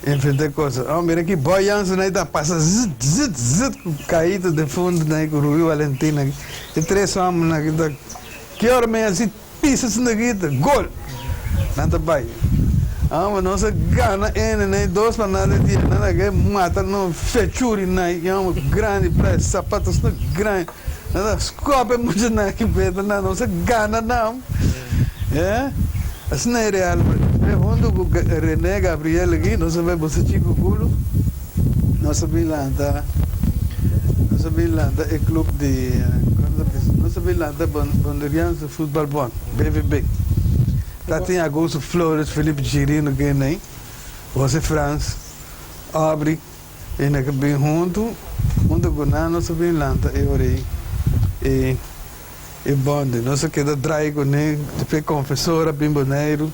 enfrenta e cosa. Oh, mira ki Boy Jansen ahí ta pasa zit zit zit ku Caito den fondo nan ku Ruby Valentin aki. E tres hombernan aki ta ki ora mi hasi pisa esnan aki ta gol! Nan ta bai. Ah, ma nos a gana ene nan dos pa nada dia. Nan a ke mata nos fechuri nan i homber grandi playa sapatos nan grandi. Nan ta skope muchanan aki beta nan nos a gana nan. Eh. Asina e real bai. Hunto cu Rene Gabriel aki nos a bai bosa chico culo nos a bin lanta nos a bin lanta e club di nos a bin lanta Boneriaanse Voetbal Bond, BVB. Ta tin Augusto Flores, Felipe Chirino kende, Jose Frans, Aubrey e nan a bin hunto, hunto cu nan nos a bin lanta e ora ey e. E bonde. Nos a keda draai kuné, despues konfesor a bin Boneiru,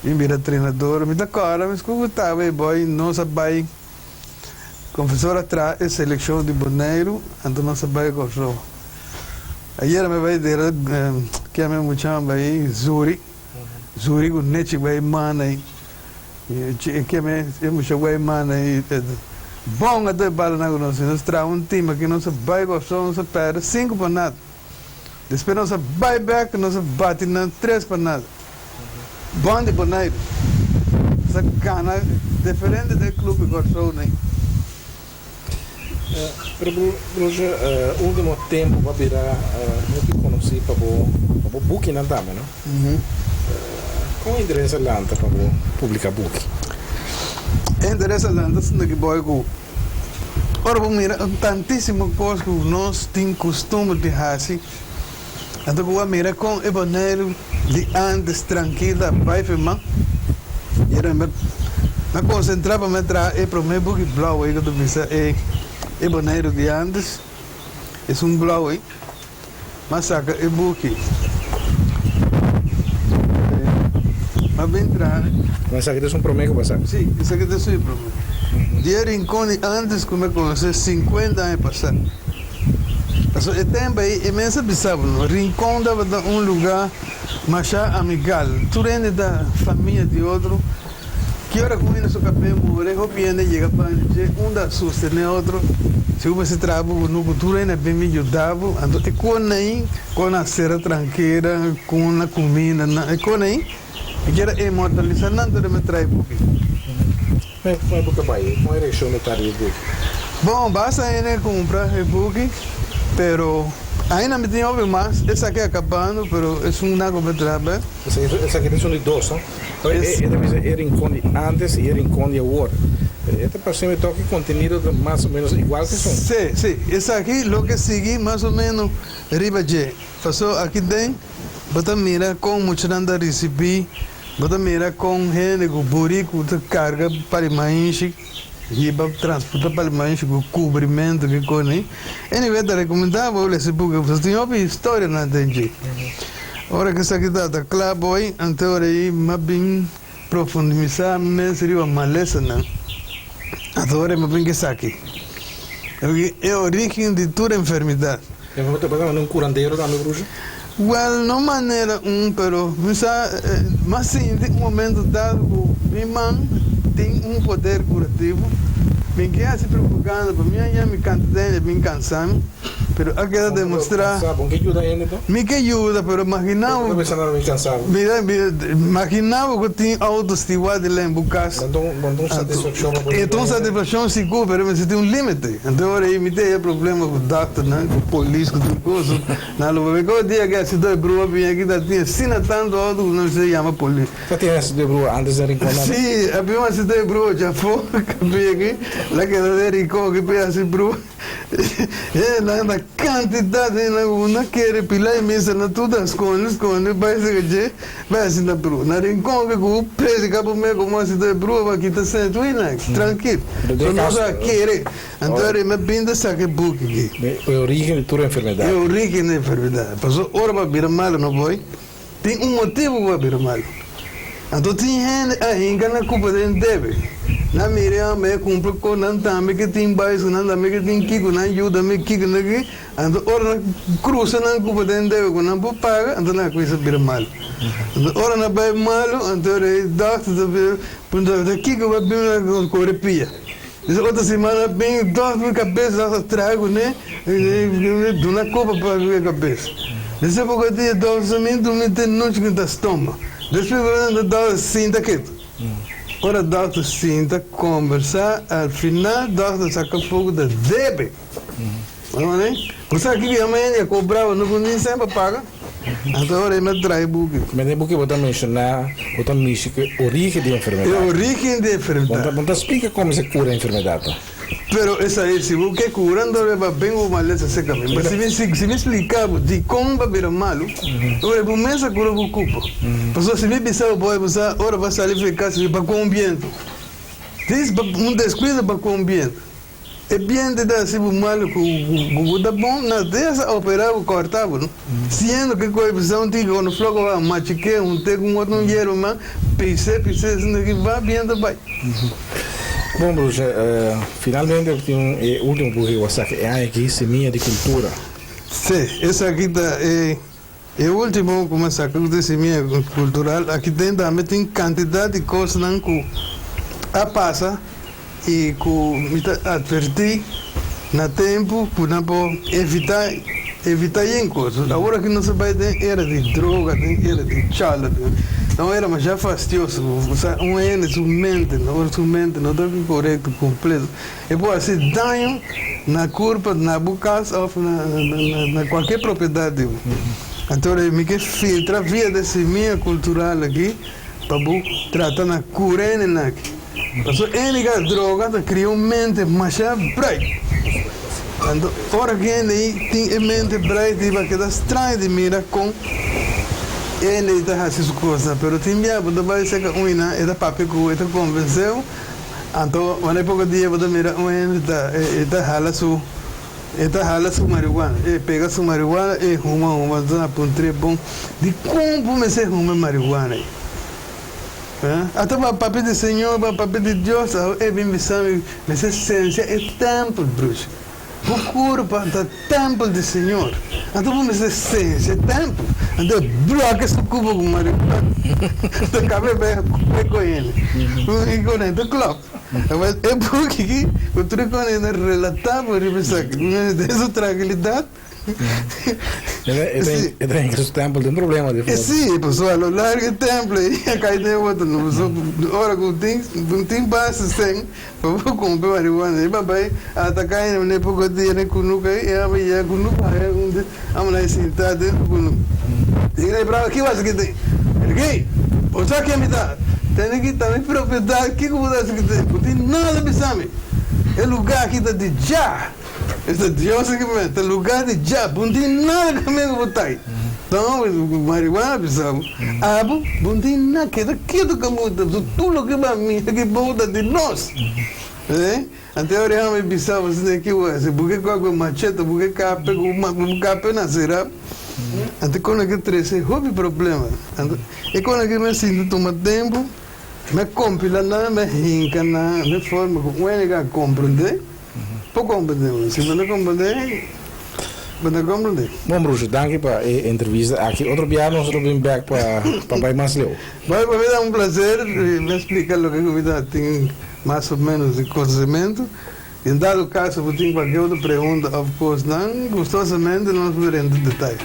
bin bira trenador. Mi ta kòrda mes ku taba e bòi, nos a bai, konfesor a traha e selekshon di Boneiru, anto nos a bai Kòrsou. Ayera mi bai dera keme muchanan bai Zuri, Zuri ku Nechi bai mana ei, keme e mucha bai mana ei, bon a ta e bala nan ku nos, nos traha un tim aki, nos a bai Kòrsou, nos a pèrdè sinku pa nada. Despues nos a bai bek, nos a bati nan tres pa nada. Bon di Boneiru. Nos a gana diferente den club di Kòrsou nei. Pero Broertje, ultimo tempo bo a bira hopi konosí pa bo pa bo bukinan tambe, no? Kon interes a lanta pa bo publiká buki? E interes a lanta sinta ki boy ku Ora bo mira tantísimo kos ku nos tin kustumber di hasi, anto ku bo a mira kon e Boneiru. Di antes trankil ta bai firma i era mi a konsentrá pa mi a traha e promé buki blou ei ku ta bisa e e Boneiru di antes. Esun blou ei. Mi a saka e buki. Mi a bin traha. Ma esaki ta esun promé ku bo a saka? Sí, esaki ta esun promé. Di e rincon di antes ku mi a konosé sinkuenta aña pasá. Pasobra e tempu ei e mes a bisa bo no, Rincon tabata un lugá masha amigal. Tur hende ta famia di otro. Ki ora ku hende su kab'é muri, hopi hende yega banda dje, un ta sostené otro. Si bo mester traha bo kunuku, tur hende a bin bin yuda bo. Anto e kon ei, kon a sera trankera, kon a kuminda nan, e kon ei, mi kier a inmortalisá nan tur e mi traha e buki. Kon e buki a bai? Kon e reakshon di tardi e buki? Bon, basta hende a kumpra e buki, pero ainda mi tin hopi mas. Esaki a kabando, pero esun nan ku mi traha bek. Esaki ta esun di dos, no? E ta bisa e rincon di antes y e rincon di awor. E ta parse mi toki contenido ta mas o menos igual cu esun. Sí, sí. Esaki loke sigui mas o menos riba dje. Paso aki den bo ta mira con muchanan ta ricibi, bo ta mira con hende cu buricu ta carga palimainshi, hiba transporta palimainshi cu cubrimento ki coni. Anyway, ta recomenda bo lesa e buki pasobra tin hopi historianan den dje. Ora ku esaki ta kla boy, anto ora ei m'a bin profundisá mi mes riba malesanan. Anto ora ei m'a bin ku esaki, e orígen di tur enfermidat. E bo ta manda un kurandero tambe, Bruce? Wèl, no manera un, pero mi sa, m'a sinti un momento dado ku mi man tin un poder kurativo. Mi ke hasi propaganda pa mi haña mi kanta den e bin kansa mi. Pero a keda demostrá. Bo ke yuda hende to? Mi ke yuda, pero maginá bo. Bo ta pensa na mi kansa bo. Mira, maginá bo ku tin outo stiwá di lèn bo kas. Bo ta un satisfakshon pa bo yuda hende. E ta un satisfakshon sigur, pero mester tin un límite. Anto ora ei mi ta haya problema ku dòkternan, ku polis, ku tur kos. Nan lo papia ku dia ku e asidó e brua bini aki ta tin asina tantu outo ku nan mester yama polis. Ta tin asidó e brua antes den Rincon nan? Sí, a bin un asidó e brua djafó kapia aki, la keda den Rincon aki pa e hasi brua. Hendenan na kantidat hendenan ku no kere pila e misa na tur ta skonde skonde bai sega dje bai hasi na brua. Na Rincon ke ku predica prome komo hasi ta e brua pa kita sent wi nan trankil. So nos a kere. Anto e rema bin ta saka e buki aki. E origen di tur enfermedat. E origen di enfermedat. Pasobra ora bo a bira malo no boy. Tin un motibu ku a bira malu. Anto tin hende a hinka na kupa den debe. Nan mira e homber e kumpra ku nan tambe ke tin bais ku nan tambe ke tin kiko nan yuda mi kiko nan ki. Anto ora nan krusa nan kupa den debe ku nan por paga anto nan a kuminsa bira malu. Anto ora nan bai malu anto e dòkter ta bira puntra ta kiko bo a bira nan kore pia. Disa otro simana bin dòkter mi kabes dòkter a traha kuné duna kupa pa mi kabes. Disa poko dia dòkter sa mi dumi te nochi ku ta stoma. Despues ku dòkter sinta ketu. Ora dòkter sinta kombersá al final dòkter saka foku ta debe. Bo sa kiko yama hende a kobra bo no ku ni semper paga. Anto ora e me trae buki. Men den buki bo ta menshoná, bo ta mishi ku e origen di enfermedat. E origen di enfermedat. Bo ta splika komo se kura enfermedat ta. Pero esei si bo ke kura anto e ba bin ku malesa serka mi. But si mi si mi splika bo dikon bo a bira malu, ora bo mes a kura bo kupa. Pasobra si mi bisa bo bo sa ora bo a sali for e kas bo a kon bientu. Dis un deskuido bo a kon bientu. E biente ta hasi bo malu ku bo ta bon na des a opera bo korta bo no siendo ke koe bisa un tiki kono floko ba machike un te ku un otro un yerba ma pise pise esaki ki ba biento bai. Bon Bruce, finalmente bo tin e ultimo buki ku bo a saka e aña aki, Semilla di Cultura. Si, esaki ta e e ultimo ku mi a saka ku ta Semilla Cultural. Aki den tambe tin kantidat di kosnan ku a pasa. I ku mi ta atvertí na tempu ku nan por evitá evitá yen kos. Awor aki nos a bai den era di droga, den era di chala, ta un era masha fastioso. Sa un hende su mente, ora su mente no ta korekto kompleto, e por hasi daño na kurpa, na bo kas òf na na kualke propiedat di bo. Anto mi ke filtra via di e simia kultural aki pa bo trata na kura hendenan aki. Pasobra endiga droga ta kria un mente masha bright. Anto ora ku hende ei tin e mente bright ei ba keda straño di mira kon Hende ta hasi su kosnan, pero tin bia bo ta bai seka un i nan e ta papia ku bo, e ta konvensé bo. Anto wanneer poko dia bo ta mira un hende ta e ta hala su e ta hala su marihuana, e pega su marihuana e huma huma anto nan puntr'é bon dikon bo mester huma e marihuana ei? Ata bo a papia di Señor, bo a papia di Dios, awo e bin bisa mi mester sensia e tèmpel brush. Bo kurpa ta tèmpel di Señor, anto bo mester sensia e tèmpel. Anto e blòke su kubo ku marihuana, ta kabe bai kue ku hende. I ku nan ta klòp. E buki aki ku tur e kos relatá bo riba esaki, den su trankilidat. E ta hinka su tempel den problema di for. Sí, pasobra a lo largo e tempel ei a kai den otro. No, pasobra ora ku tin bo tin base sen pa bo kumpra marihuana ei babay a ataká hende manera poko dia den kunuku ei e aba yega kunuku haya un di amo nan sinta den su kunuku. Tin rei bravo ki wak esaki tin? Rei, bo sa ken mi ta? Tene ki ta mi propiedat kiko bo ta hasi ki tin? Bo tin nada bisa mi. E lugar aki ta di Jah. Esta Dios aki men ta lugar di Jah, bo no tin nada kaminda ku bo ta ai. Toma marihuana bisa bo, abo bo no tin nada, keda ketu kaminda bo ta, tur loke bo a mira aki bo ta di nos. Anto e ora mi bisa bo asina ki bo hasi, bo ke kohe ku machete, bo ke kape ku bo kape na sera. Anto kon a ke trese hopi problema. Anto e kon aki mi a sinti tuma tempu, mi a kompila nan, mi a hinka nan den forma ku un hende ka komprende. Por comprende mi. Si bo no comprende, bo no comprende. Bon Bruce, danki pa e entrevista aki. Otro bia nos lo bin bek pa pa bai mas leu. Bai, pa mi ta un placer mi a splica loke cu mi ta tin mas o menos di conocimento. Y en dado caso bo tin cualkier otro pregunta of cosnan, gustosamente nos por entra detaye.